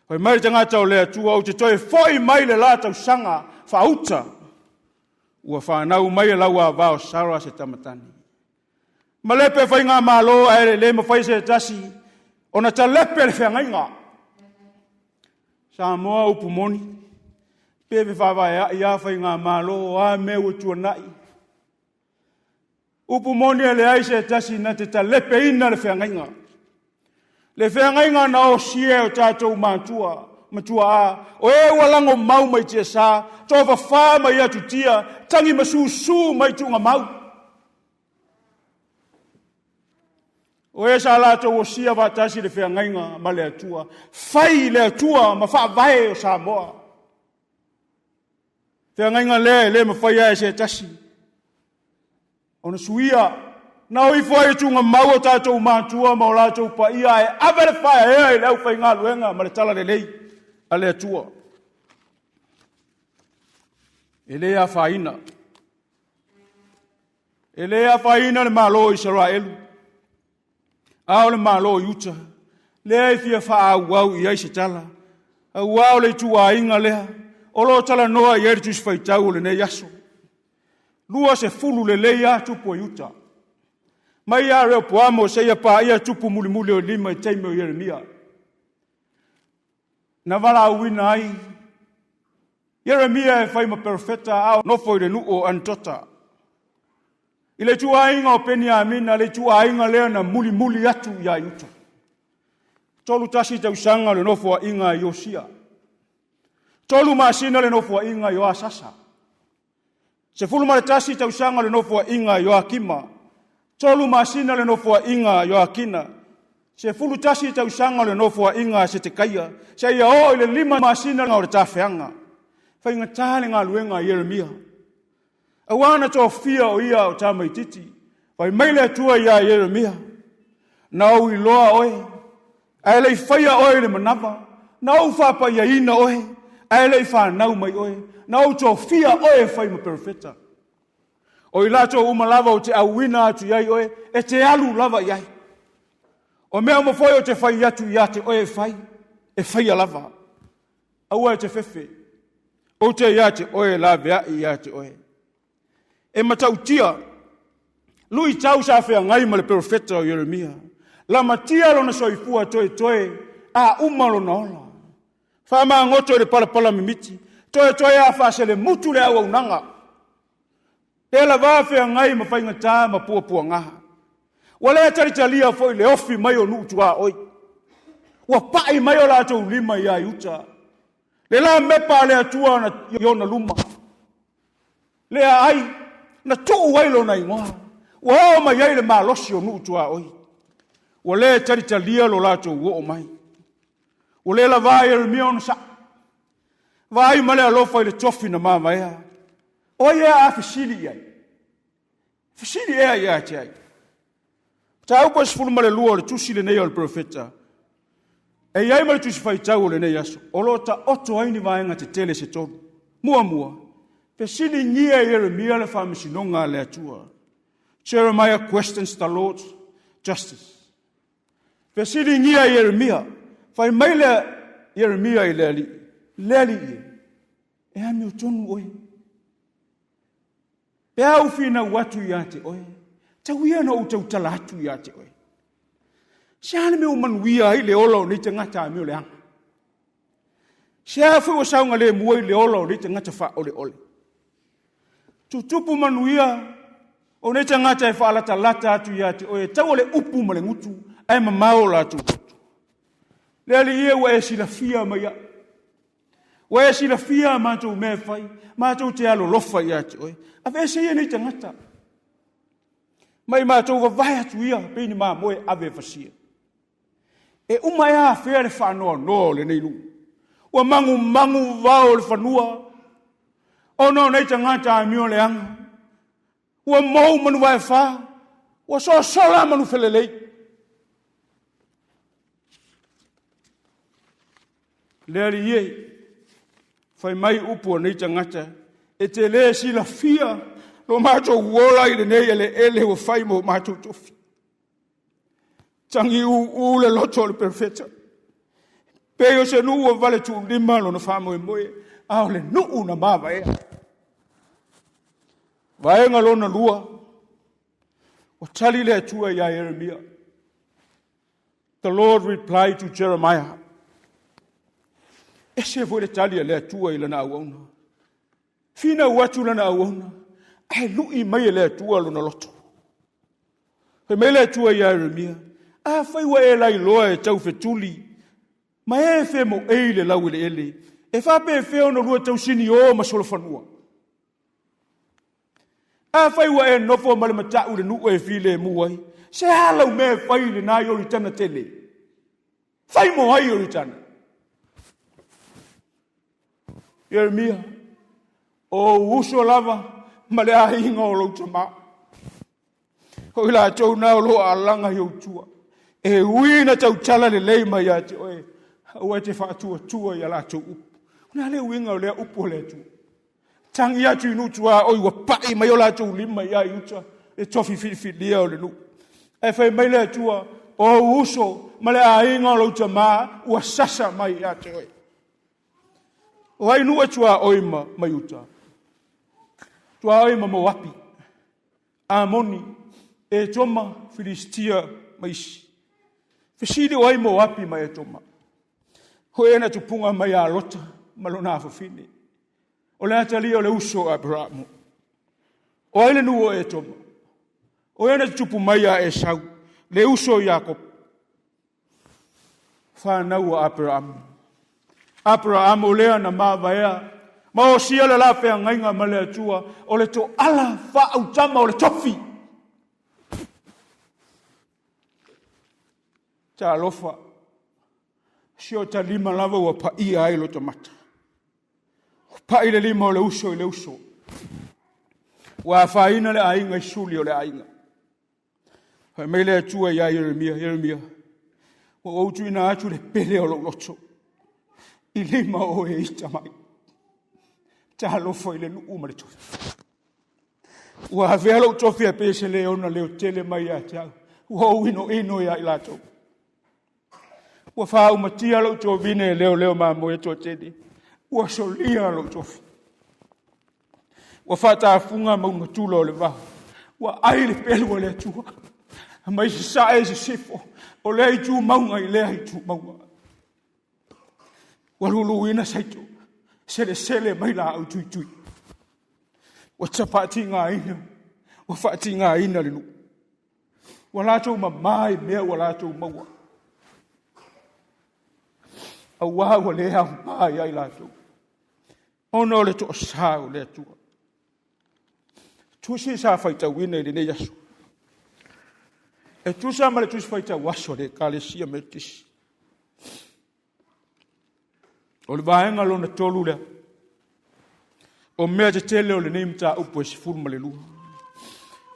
Fai mai le tagata o le Atua, ou te toe foi mai le la tausaga faauta. Ua fanau mai e lau ava o Sara se tamatane. Malepe faigamalo ae le mafai se tasi ona talepe le feagaiga. Samoa upu moni, pe fefaavaeai a faigamalo a mea ua tuanai. Upu moni e leai se tasi na te talepeina le feagaiga. Le feagaiga na osia e o tatou matua, matuaa, o e ua lago mau mai tiasa, tofafā mai atutia, tagi ma susū mai tuugamau. O e sa latou osia faatasi le feagaiga ma le Atua, fai le Atua ma faavae o Samoa. Feagaiga lea e le mafai lava e se tasi ona suia. Na o ifo ai e tuugamau o tatou matua ma o latou paia ae ave le faaeaea i le aufaigaluega ma le talalelei a le Atua. E le afaina. E le afaina le Malo o Isaraelu, a o le Malo o Iuta, lea e fia faaauau i ai se tala, auā o le ituaiga lea o lo o talanoa i ai le Tusi Faitau o lenei aso. 20 lelei lava tupu o Iuta. Mai ia Reopoamo seia paia tupu mulimuli o lima i taimi o Ieremia. Na valaauina ai Ieremia e fai ma perofeta a o nofo i le nuu o Anatota. I le ituaiga o Peniamina, le ituaiga lea na mulimuli atu ia Iuta. 31 tausaga o le nofoaiga a Iosia. 3 masina le nofoaiga i Oasasa. 11 tausaga le nofoaiga a Ioakima. 3 masina le nofoaiga a Ioakina. 11 tausaga le nofoaiga a Setekaia, seia oo i le 5 masina o le tafeaga. Faigata le galuega a Ieremia. Aua na tofia o ia o tamaititi. Fai mai le Atua iā Ieremia, Na ou iloa oe, ae le i faia oe i le manava, na ou faapaiaina oe, ae le i fanau mai oe, na ou tofia oe e fai ma perofeta. O i latou uma lava ou te auina atu i ai oe, e te alu lava i ai. O mea uma foi ou te fai atu ia te oe e fai, e faia lava. Aua e te fefe, ou te ia te oe laveai ia te oe. E matautia luitau sa feagai ma le perofeta o Ieremia. Lamatia lona soifua toetoe a uma lona ola. Faamagoto i le palapala mimiti, toetoe a faaselemutu le auaunaga. Lea lava feagai ma faigata ma puapuaga. Ua le talitalia foi le ofi mai o nuu tuaoi. Ua pai mai o latou lima ia Iuta. Le la mepa a le Atua i ona luma. Lea ai, na tuu ai lona igoa. Ua oo mai ai le malosi o nuu tuaoi. Ua le talitalia lo latou oo mai. Ua le lavā Ieremia ona saʻa. Vaai ma le alofa i le tofi na mavaea. O ai ea a fesili i ai? Fesili ea ia te ai. Mataupu e 12 o le tusi lenei o le perofeta. E i ai ma le tusi faitau o lenei aso, o lo o taoto ai ni vaega tetele se tolu. Muamua, fesiligia e Ieremia le faamasinoga a le Atua. Jeremiah questions the Lord's justice. Fesiligia e Ieremia, fai mai le Ieremia i le Alii, le Alii e, e amiotonu oe. Pe a ou finau atu ia te oe, tau ia na ou tautala atu ia te oe. Se a le mea ua manuia ai le ola o nei tagata amio leaga? Se a foi ua saogalemu ai le ola o nei tagata faaoleole? Tutupu manuia o nei tagata e faalatalata atu ia te oe, tau o le upu ma le gutu, ae mamao o latou loto. Le Alii e ua e silafia mai au. Ua e silafia a matou mea e fai, matou te alolofa ia te oe. Aveese ia nei tagata. Mai matou vavae atu ia, pei ni mamoe ave e fasia. E uma ea afea le faanoanoa o lenei nuu. Ua magumagu vao o le fanua, ona o nei tagata amio leaga. Ua mou manu vaefa, ua sosola manu felelei. Le Alii e, fai mai upu a nei tagata, e te lē silafia lo matou ola i lenei eleele ua fai mo matou tofi. Tagi ūū le loto o le perofeta. Pei o se nuu ua vale tuulima lona faamoemoe, a o le nuu na mavaea. Vaega lona lua, ua tali le Atua iā Ieremia. The Lord replied to Jeremiah. Ese foi le tali a le Atua i lana auauna. Finau atu lana auauna, ae lui mai e le Atua lona loto. Fai mai le Atua iā Ieremia, afai ua e lailoa e taufetuli, ma e femoei le laueleele, e faapefea ona lua tausiniō ma solofanua? Afai ua e nofo ma le matau i le nuu e filemu ai, se a lau mea e fai i lena Ioritana tele? Fai mo ai Ioritana? Ieremia, o ou uso lava ma le aiga o lou tamā. O i latou na o lo o alaga i ou tua. E ui na tautala lelei mai ia te oe, aua e te faatuatua i a latou upu. O le a le uiga o lea upu a le Atua? Tagi atu i nuu tuaoi ua pai mai o latou lima ia Iuta, le tofi filifilia o le nuu. Ae fai mai le Atua, o ou uso ma le aiga o lou tamā ua sasa mai ia te oe. O ai nuu e tuaoi ma, ma Iuta? Tuaoi ma Moapi, Amoni, Etoma, Filistia ma isi. Fesili o ai Moapi ma Etoma? O ea na tupuga mai a Lota ma lona afafine. O le atalia o le uso o Aperamo. O ai le nuu o Etoma? O ea na tutupu mai a Esau, le uso o Iakopo? Fanau a Aperamo. Aperaamu lea na mavaea ma osia le la feagaiga ma le Atua, o le toala faaautama o le tofi. Talofa, si o ta lima lava ua paia ai lo mata. Ua pai le lima o le uso i le uso. Ua afaina le aiga i suli o le aiga. Fai mai le Atua iā Ieremia, Ieremia, ua ou tuuina atu le pele o lou loto i lima o e ita mai. Talofa i le nuu ma le tofi. Ua avea lou tofi e pei se leona leo tele mai ia te au. Ua ou inoino ia i latou. Ua faaumatia lou tovine e leoleo mamoe toatele. Ua solia lou tofi. Ua faatafuga mauga tula o le vao. Ua ai le pelu a le Atua. Mai sasae i sisifo, o lea itu mauga i lea itu mauga. Ua luluina saito, selesele mai laau tuitui. Ua tapaatigaina, ua faatigaina le nuu. Ua latou mamā i mea ua latou maua. Auā ua le aumā ia i latou. Ona o le toasā o le Atua. Tusi sa faitauina i lenei aso. E tusa ma le tusi faitau aso a le Ekalesia Metotisi. O le vaega lona tolu lea. O mea tetele o lenei mataupu e 12.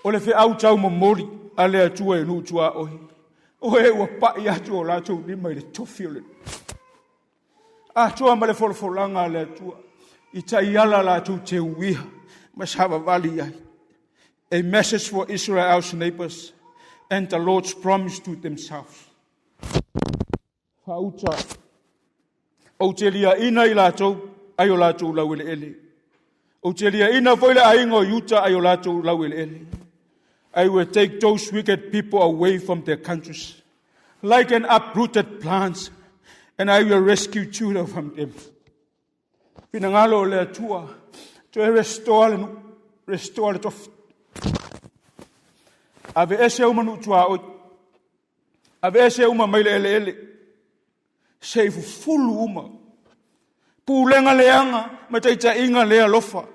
O le feau tau momoli a le Atua i nuu tuaoi. O e ua pai atu o latou lima i le tofi o le atoa ma le folafolaga a le Atua i taiala latou te uia ma savavali i ai. A message for Israel's neighbors and the Lord's promise to themselves. Faauta, ou te liaina i latou ai o latou laueleele. Ou te liaina foi le aiga o Iuta ai o latou laueleele. I will take those wicked people away from their countries, like an uprooted plant, and I will rescue Judah from them. Finagalo o le Atua, toe restore le nuu, restore le tofi. Ave ese uma nuu tuaoi, ave ese uma mai le eleele, se i fufulu uma. Pulega leaga ma taitaiga le alofa.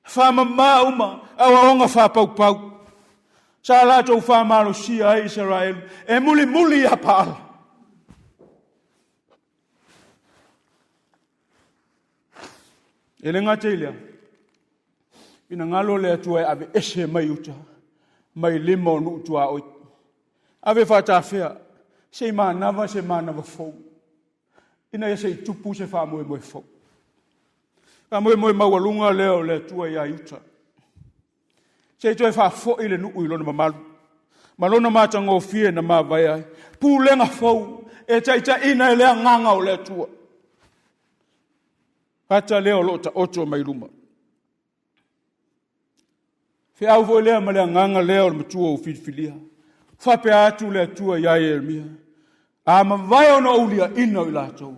Faamama uma aoaoga faapaupau. Sa latou faamalosia ai Isaraelu e mulimuli ia Paala. E le gata i lea, finagalo le Atua e ave ese mai uta, mai lima o nuu tuaoi. Ave faatafea, se i manava se manava fou, ina ia se i tupu se faamoemoe fou. Faamoemoe maualuga lea o le Atua ia Iuta. Se i toe faafoi le nuu i lona mamalu ma lona matagofie na mavae ai. Pulega fou e taitaiina e le agaga o le Atua. Ata lea o lo o taoto mai luma. Feau foi lea ma le agaga lea o le matua ua filifilia. Faapea atu le Atua iā Ieremia, a mavae ona ou liaina o i latou,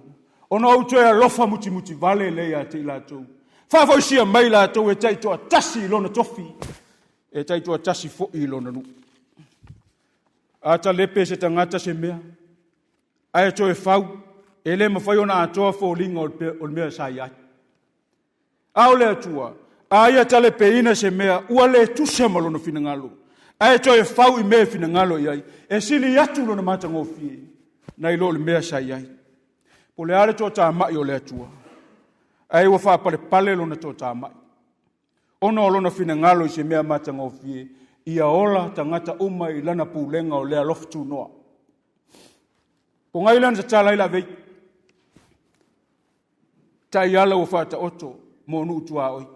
ona ou toe alofa mutimuti vale lea ia te i latou. Faafoisia mai latou e taitoatasi i lona tofi, e taitoatasi foi i lona nuu. A talepe se tagata se mea, ae toe fau, e le mafai ona atoa foliga o le mea sa i ai. A o le Atua, a ia talepeina se mea ua le tusa ma lona finagalo, ae toe fau i mea e finagalo i ai, e sili atu lona matagofie nai lo le mea sa i ai. Po o le a le toatamai o le Atua, ae ua faapalepale lona toatamai, ona o lona finagalo i se mea matagofie, ia ola tagata uma i lana pulega o le alofa tunoa. Pogai lea na tatala ai lavei. Taiala ua faataoto mo nuu tuaoi.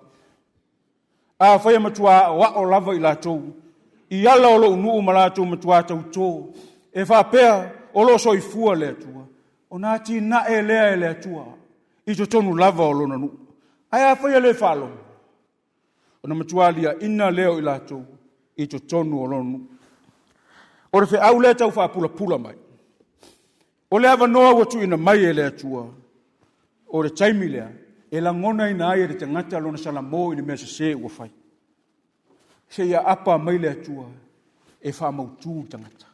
Afai e matua aoao lava i latou i ala o lou nuu ma latou matua tautō, e faapea o lo o soifua le Atua, ona atinae lea e le Atua i totonu lava o lona nuu. Ae afai e le faalogo, ona matua liaina lea o i latou i totonu o lona nuu. O le feau lea tau faapulapula mai, o le avanoa ua tuuina mai e le Atua, o le taimi lea e lagonaina ai e le tagata lona salamo i le mea sese ua fai. Seia apa mai le Atua e faamautu le tagata.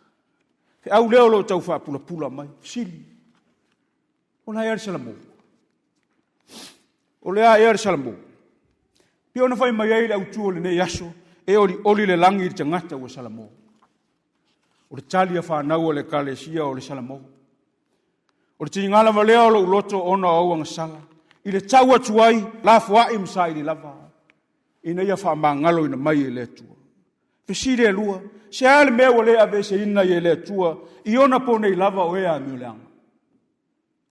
Feau lea o lo o tau faapulapula mai, fesili, o la e le salamo? O le a ea le Salamo? Pei ona fai mai ai le autu o lenei aso, e olioli le lagi i le tagata ua Salamo. O le tali a fanau a le Ekalesia o le Salamo. O le tiga lava lea o lou loto ona o au agasala, i le tau atu ai, lafoai ma saili lava, ina ia faamagaloina mai e le Atua. Fesili e lua, se a le mea ua le aveeseina ai e le Atua i ona po nei lava o e amioleaga?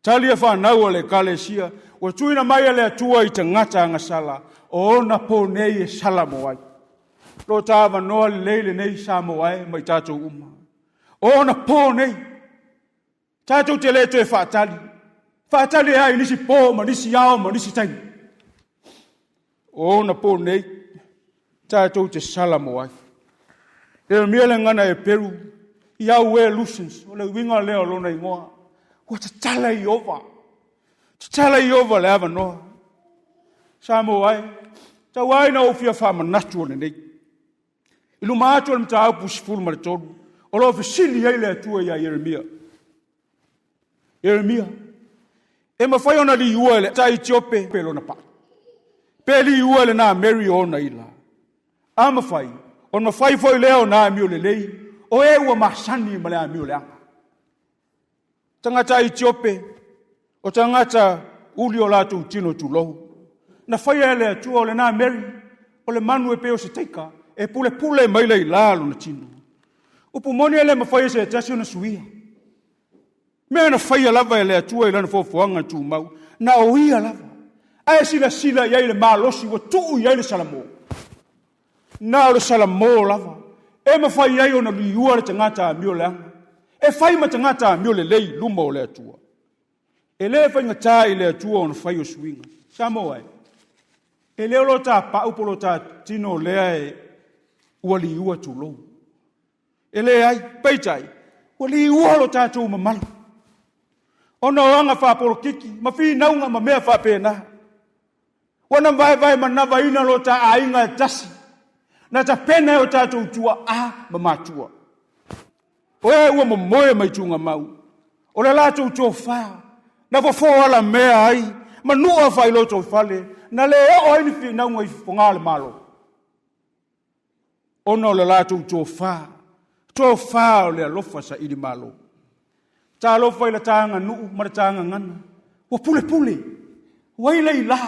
Tali a fanau a le Ekalesia, ua tuuina mai e le Atua i tagata agasala, o ona po nei e sala mo ai. Lo ta avanoa lelei lenei Samoa e ma i tatou uma. O ona po nei, tatou te le toe faatali. Faatali e ai nisi po ma nisi ao ma nisi taimi. O ona po nei, tatou te sala mo ai. Ieremia le gagana Heperu, Yahweh loosens, o le uiga lea o lona igoa. Ua tatala Ieova, tatala Ieova le avanoa. Samoa e, tau ai na ou fia faamanatu o lenei. I luma atu o le mataupu 13, o lo o fesili ai le Atua ia Ieremia. Ieremia, e mafai ona liua e le tai Etiope pe lona pai, pe liua e le nā Mary o ona ila. A mafai, ona mafai foi lea ona amio lelei, o e ua masani ma le amio leaga. Tagata Etiope, o tagata uli o latou tino tulou. Na faia e le Atua o lena Mary, o le manu e pei o se teika, e pulepule mai le ila lona tino. Upu moni e le mafai e se tasi ona suia. Mea na faia lava e le Atua i lana foafoaga tumau, na o ia lava. Ae silasila i ai le malosi ua tuu i ai le Salamo. Na o le Salamo lava e mafai ai ona liua le tagata amio leaga, e fai ma tagata amio lelei i luma o le Atua. E le faigata i le Atua ona fai o suiga. Samoa e, e le o lo ta pau po lo ta tino lea e ua liua tulou. E leai, peitai, ua liua lo tatou mamalu. Ona o aga faapolokiki ma finauga ma mea faapena. Ua na vaevae manavaina lo ta aiga e tasi, na tapena e o tatou tuaa ma matua. O e ua momoe mai tugamau, o le latou tofa, na fofo alamea ai, ma nua faailotoifale, na le oo ai ni finauga i fofoga o le Malo. Ona o le latou tofa, tofa o le alofa saili malo. Talofa i le ta aganuu ma le ta gagana, ua pulepule, ua i laila,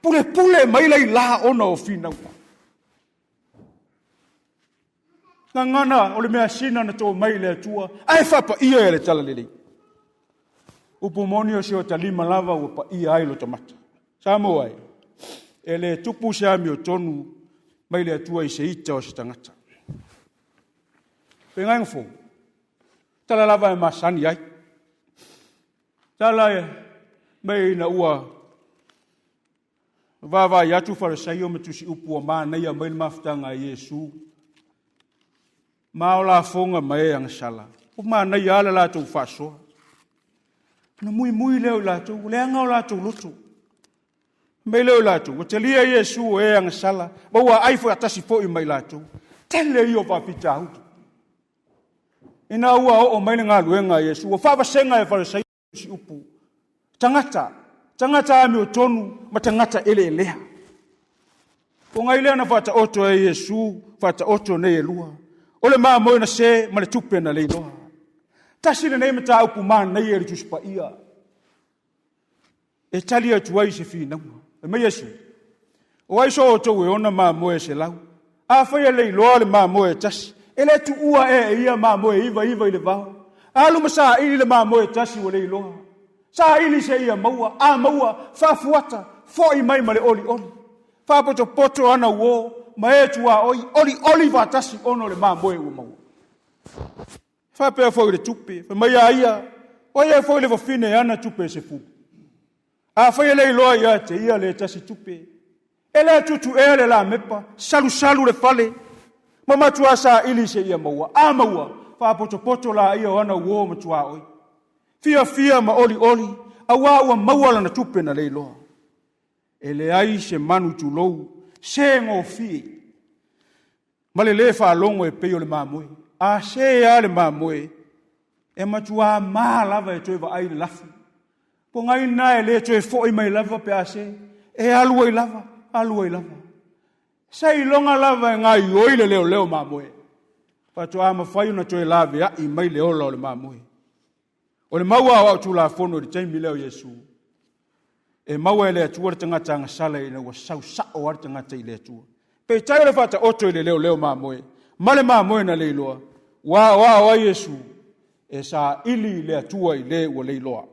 pulepule mai laila ona o finauga. Gagana o le measina na to mai i le Atua, ae faapaia e le talalelei. Upu moni o si o ta lima lava ua paia ai lo ta mata. Samoa e, e le tupu se amiotonu mai le Atua i se ita o se tagata. Fegainga fou, tala lava e masani ai. Tala e mai ina ua vaavaai atu Farisaio ma tusi upu ua manaia mai le mafutaga a Iesu ma o lafoga ma e agasala. Ua manaia lava le latou faasoa. Ona muimui lea o i latou, ua leaga o latou loto. Mai lea o i latou, ua talia Iesu o e agasala, ma ua aai faatasi foi ma i latou. Tele ia o faafitauli. Ina ua oo mai le galuega a Iesu, ua faavasega e Farisaio si upu, tagata, tagata amiotonu ma tagata eleelea. O ngai lea na faataoto e Iesu, faataoto nei e lua, o le mamoe na se ma le tupe na leiloa. Tasi lenei mataupu manaia i le Tusi Paia e tali atu ai se finauga. Fai mai Iesu, o ai so outou e ona mamoe e 100? Afai e leiloa le mamoe e tasi, e le tuua ea e ia mamoe e 99 i le vao? Alu ma saili le mamoe e tasi ua leiloa. Saili seia maua, a maua, faafuata, foi mai ma le olioli. Faapotopoto ana uo ma e tuaoi, olioli faatasi ona o le mamoe ua maua. Faapea foi i le tupe, fai mai a ia, o ai foi le fafine e ana tupe e 10. Afai e le iloa ia te ia le tasi tupe, e le tutu ea le lamepa, salusalu le fale, ma matua saili seia maua. A maua, faapotopoto laia o ana uo ma tuaoi. Fiafia ma olioli, auā ua maua lana tupe na leiloa. E leai se manu tulou, se gofie, ma le lē faalogo e pei o le mamoe. A se lava le mamoe, e matuā mā lava e toe vaai i le lafi. Po gai lena e le toe foi mai lava pe a se. E alu ai lava, alu ai lava. Seiloga lava e gaioi le leoleo mamoe, faatoa mafai ona toe laveai mai le ola o le mamoe. O le mau aoao tulafono i le taimi lea o Iesu, e maua e le Atua le tagata agasala ina ua sau sao lava le tagata i le Atua. Peitai o le faataoto i le leoleo mamoe, ma le mamoe na leiloa, ua aoao ai Iesu e saili i le Atua i le ua leiloa.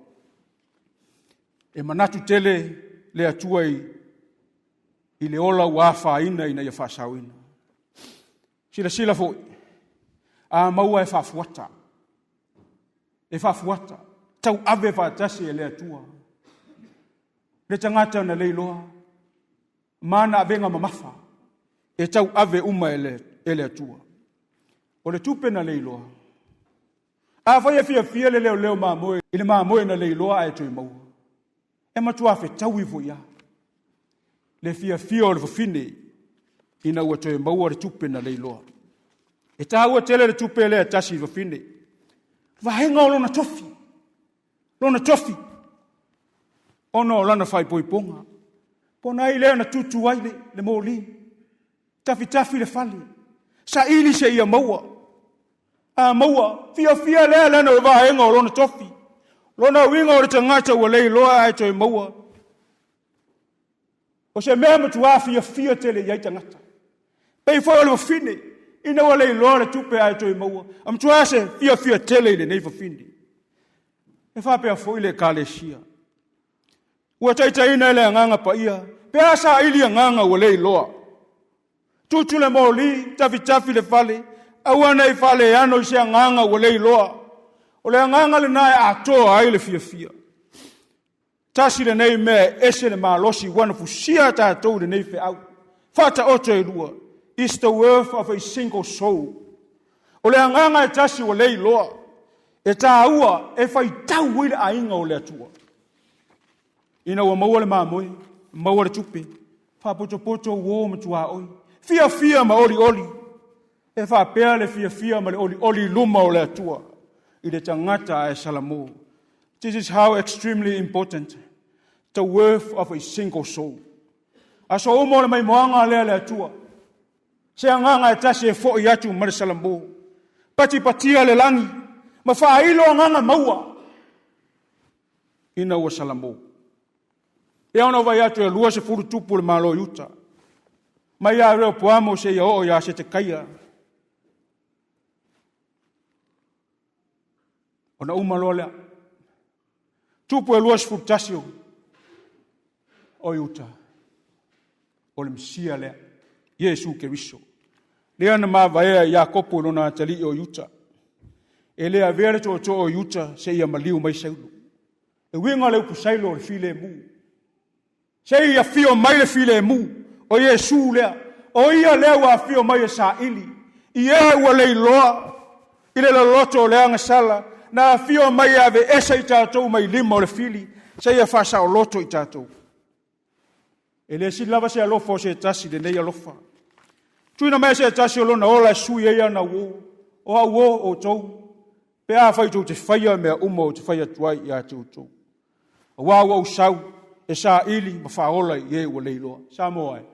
E manatu tele le Atua i le ola ua afaina ina ia faasaoina. Silasila foi, a maua e faafuata, e faafuata, tauave faatasi e le Atua. Le tagata na leiloa, ma ana avega mamafa, e tauave uma e le, e le Atua. O le tupe na leiloa, afai e fiafia le leoleo mamoe i le mamoe na leiloa ae toe maua, e matua fetaui foi lava le fiafia o le fafine ina ua toe maua le tupe na leiloa. E taua tele le tupe lea e tasi i fafine. Vaega o lona tofi, lona tofi, ona o lana faaipoipoga. Pona ai lea na tutu ai le, le moli, tafitafi le fale, saili seia maua. A maua, fiafia lea lana o vaega o lona tofi. Lona uiga o le tagata ua leiloa ae toe maua. O se mea matuā fiafia tele i ai tagata. Pei foi o le fafine, ina ua leiloa le tupe ae toe maua, a matuā se fiafia tele i lenei fafine. E faapea foi le Ekalesia. Ua taitaiina e le Agaga Paia, pe a saili agaga ua leiloa. Tutu le moli, tafitafi le fale, aua ne i faaleano i se agaga ua leiloa. O le agaga lena e atoa ai le fiafia. Tasi lenei mea e ese le malosi ua na fusia tatou i lenei feau. Faataoto e lua, is the worth of a single soul. O le agaga e tasi ua leiloa, e taua e faitau ai le aiga o le Atua. Ina ua maua le mamoe, maua le tupe, faapotopoto uo ma tuaoi, fiafia ma olioli, e faapea le fiafia ma le olioli i luma o le Atua i le tagata ae salamo. This is how extremely important the worth of a single soul. Aso uma o le maimoaga lea le Atua. Se agaga e tasi e foi atu ma le salamo. Patipatia le lagi ma faailo agaga maua ina ua salamo. E ona vai atu e 20 tupu le Malo i uta. Mai ia Reopoamo seia oo ia Setekaia. Ona uma loa lea. Tupu e 21 o Iuta. O le Mesia lea. Iesu Keriso. Lea na mavaea i Iakopo i lona atalii o Iuta. E le avea le tootoo o Iuta seia maliu mai Saulo. E uiga le upu Sailo o le filemu. Seia afio mai le filemu, o Iesu lea. O ia lea ua afio mai e saili. I e ua leiloa i le loloto o le agasala, na afio mai e aveese i tatou mai lima o le fili, seia faasaoloto i tatou. E le sili lava se alofa o se tasi lenei alofa. Tuuina mai se tasi o lona ola e sui ai ana uo, o au o outou, pe afai tou te faia mea uma ou te fai atu ai ia te outou. Aua ua ou sau e saili ma faaola i e ua leiloa. Samoa e.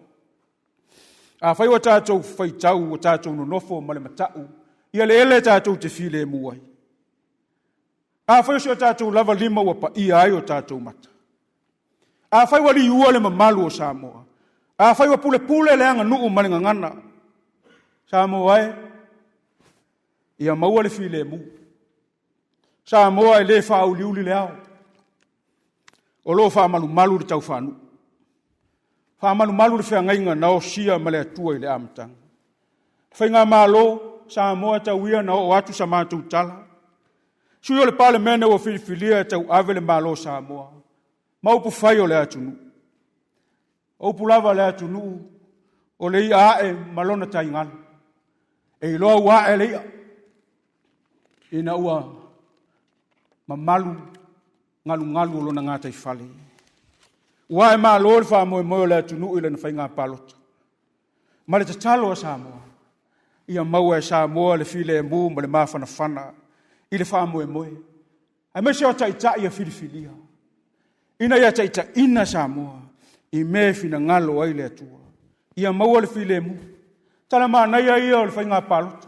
Afai ua tatou faitau, ua tatou nonofo ma le matau, i eleele tatou te filemu ai. Afai o si o tatou lava lima ua paia ai o tatou mata. Afai ua liua le mamalu o Samoa. Afai ua pulepule le aganuu ma le gagana. Samoa e, ia maua le filemu. Samoa e le faauliuli le ao. O lo o faamalumalu le taufaanuu. Faamalumalu le feagaiga na osia ma le Atua i le amataga. Faigamalo, Samoa tau ia na oo atu sa matou tala. Sui o le Palemene ua filifilia e tauave le Malo o Samoa ma upu fai o le atunuu. O upu lava a le atunuu, o le i'a ae ma lona taigalu. E iloa ua ae le i'a ina ua mamalu galugalu o lona gataifale. Ua ae malo le faamoemoe o le atunuu i lana faiga palota. Ma le tatalo a Samoa, ia maua e Samoa le filemu ma le mafanafana i le faamoemoe, aemaise o taitai ia filifilia, ina ia taitaiina Samoa. i mea e finagalo ai le Atua. Ia maua le filemu. Tala manaia ia o le faiga palota.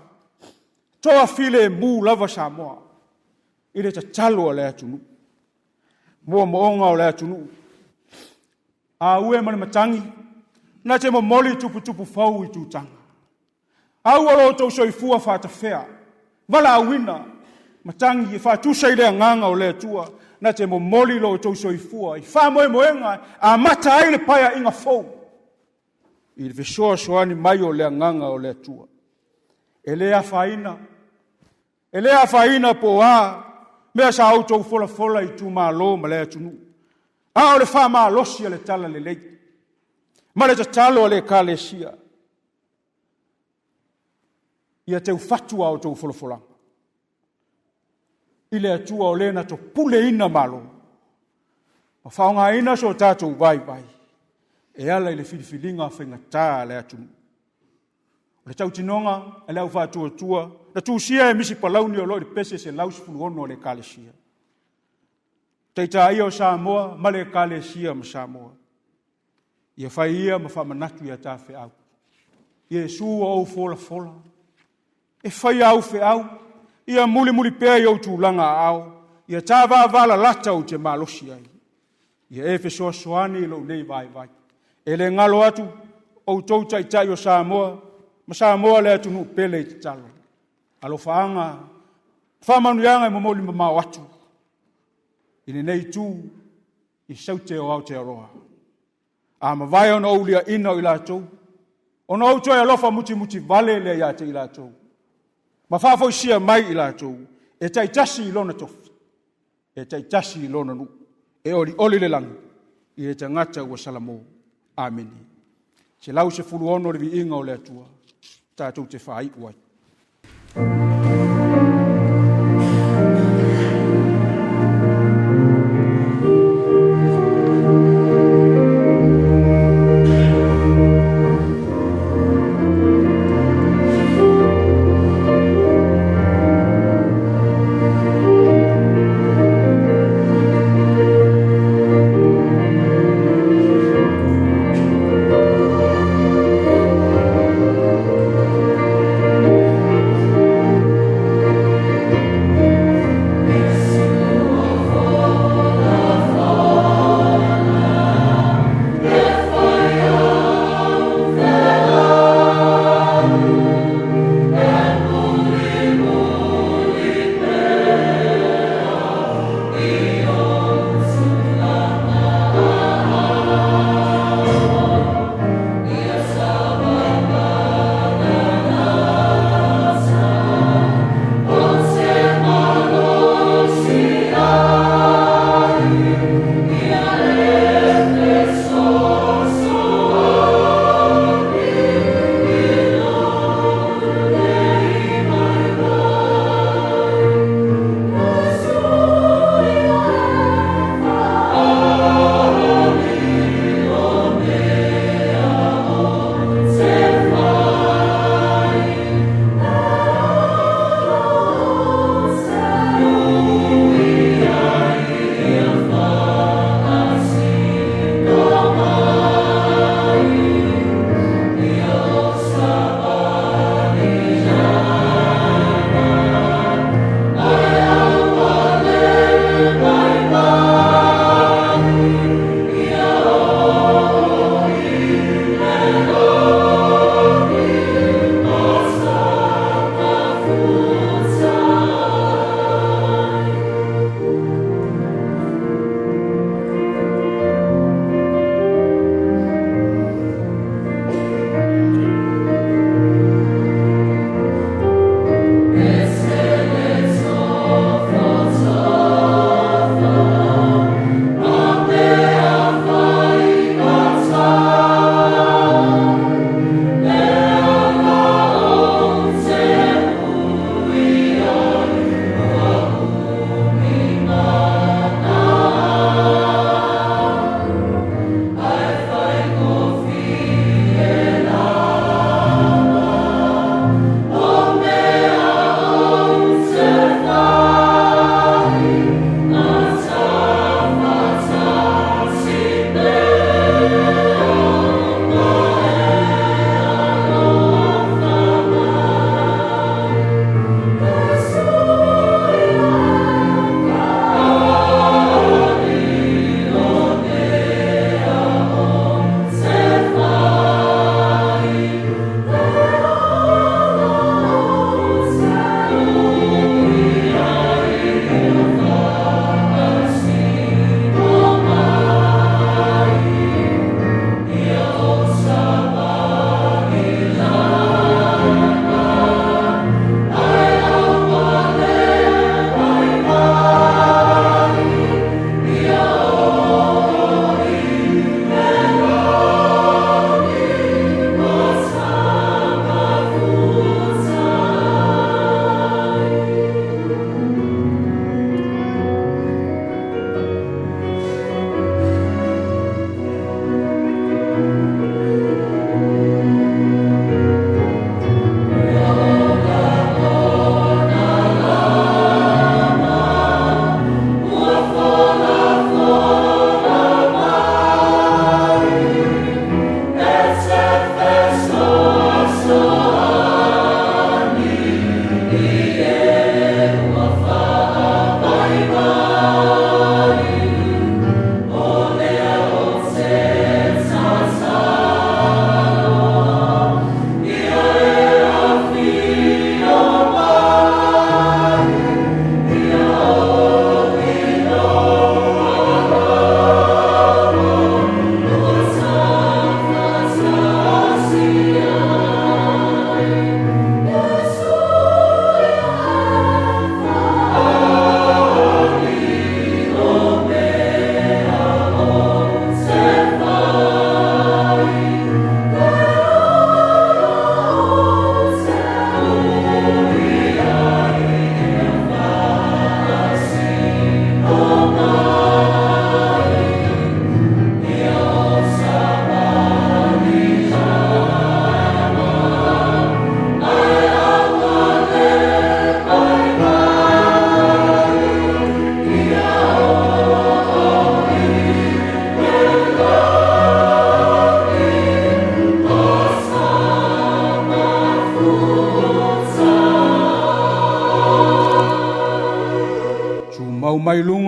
Toa filemu lava Samoa i le tatalo a le atunuu. Moomooga o le atunuu. A ue ma le matagi, na te momoli tuputupu fou i tutaga. Aua lo outou soifua faatafea, valaauina, matagi e faatusa i le agaga o le Atua, na te momoli lo outou soifua i faamoemoega amata ai le paeaiga fou i le fesoasoani mai o le agaga o le Atua. E le afaina, e le afaina po o a mea sa outou folafola i itumalo ma le atunuu, a o le faamalosi a le talalelei ma le tatalo a le Ekalesia. Ia teufatu a outou folafolaga i le Atua o le na topuleina Malo ma faaaogaina so tatou vaivai e ala i le filifiliga faigata a le atunuu. O le tautinoga a le au faatuatua na tusia e Misi Palauni o lo o i le pese 116 a le Ekalesia. Taitai o Samoa ma le Ekalesia ma Samoa. Ia fai ia ma faamanatu ia tafeau. Iesu ua ou folafola, e fai au feau, ia mulimuli pea i ou tulaga aao, ia tavavalalata ou te malosi ai. Ia e fesoasoani i lou nei vaivai. E le galo atu outou taitai o Samoa, ma Samoa le atunuu pele i tatalo. Alofaaga, faamanuiaga e momoli mamao atu i lenei itu i saute o Aotearoa. A mavae ona ou liaina o i latou, ona ou toe alofa mutimuti vale lea ia te i latou, ma faafoisia mai i latou, e taitasi i lona tofi, e taitasi i lona nuu, e olioli le lagi i le tagata ua salamo. Amene. 116 le viiga o le Atua, tatou te faaiu ai.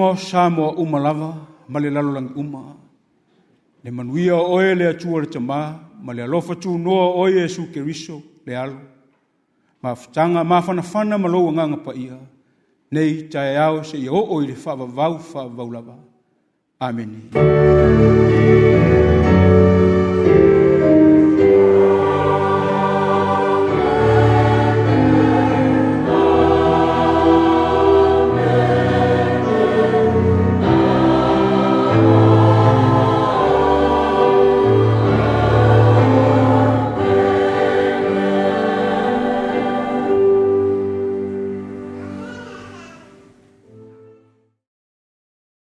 uma o Samoa uma lava ma le lalolagi uma. Le manuia o oe le Atua le Tamā, ma le alofa tunoa o oe Iesu Keriso le Alo, mafutaga mafanafana ma lou Agaga Paia, nei taeao seia oo i le faavavau faavavau lava. Amene.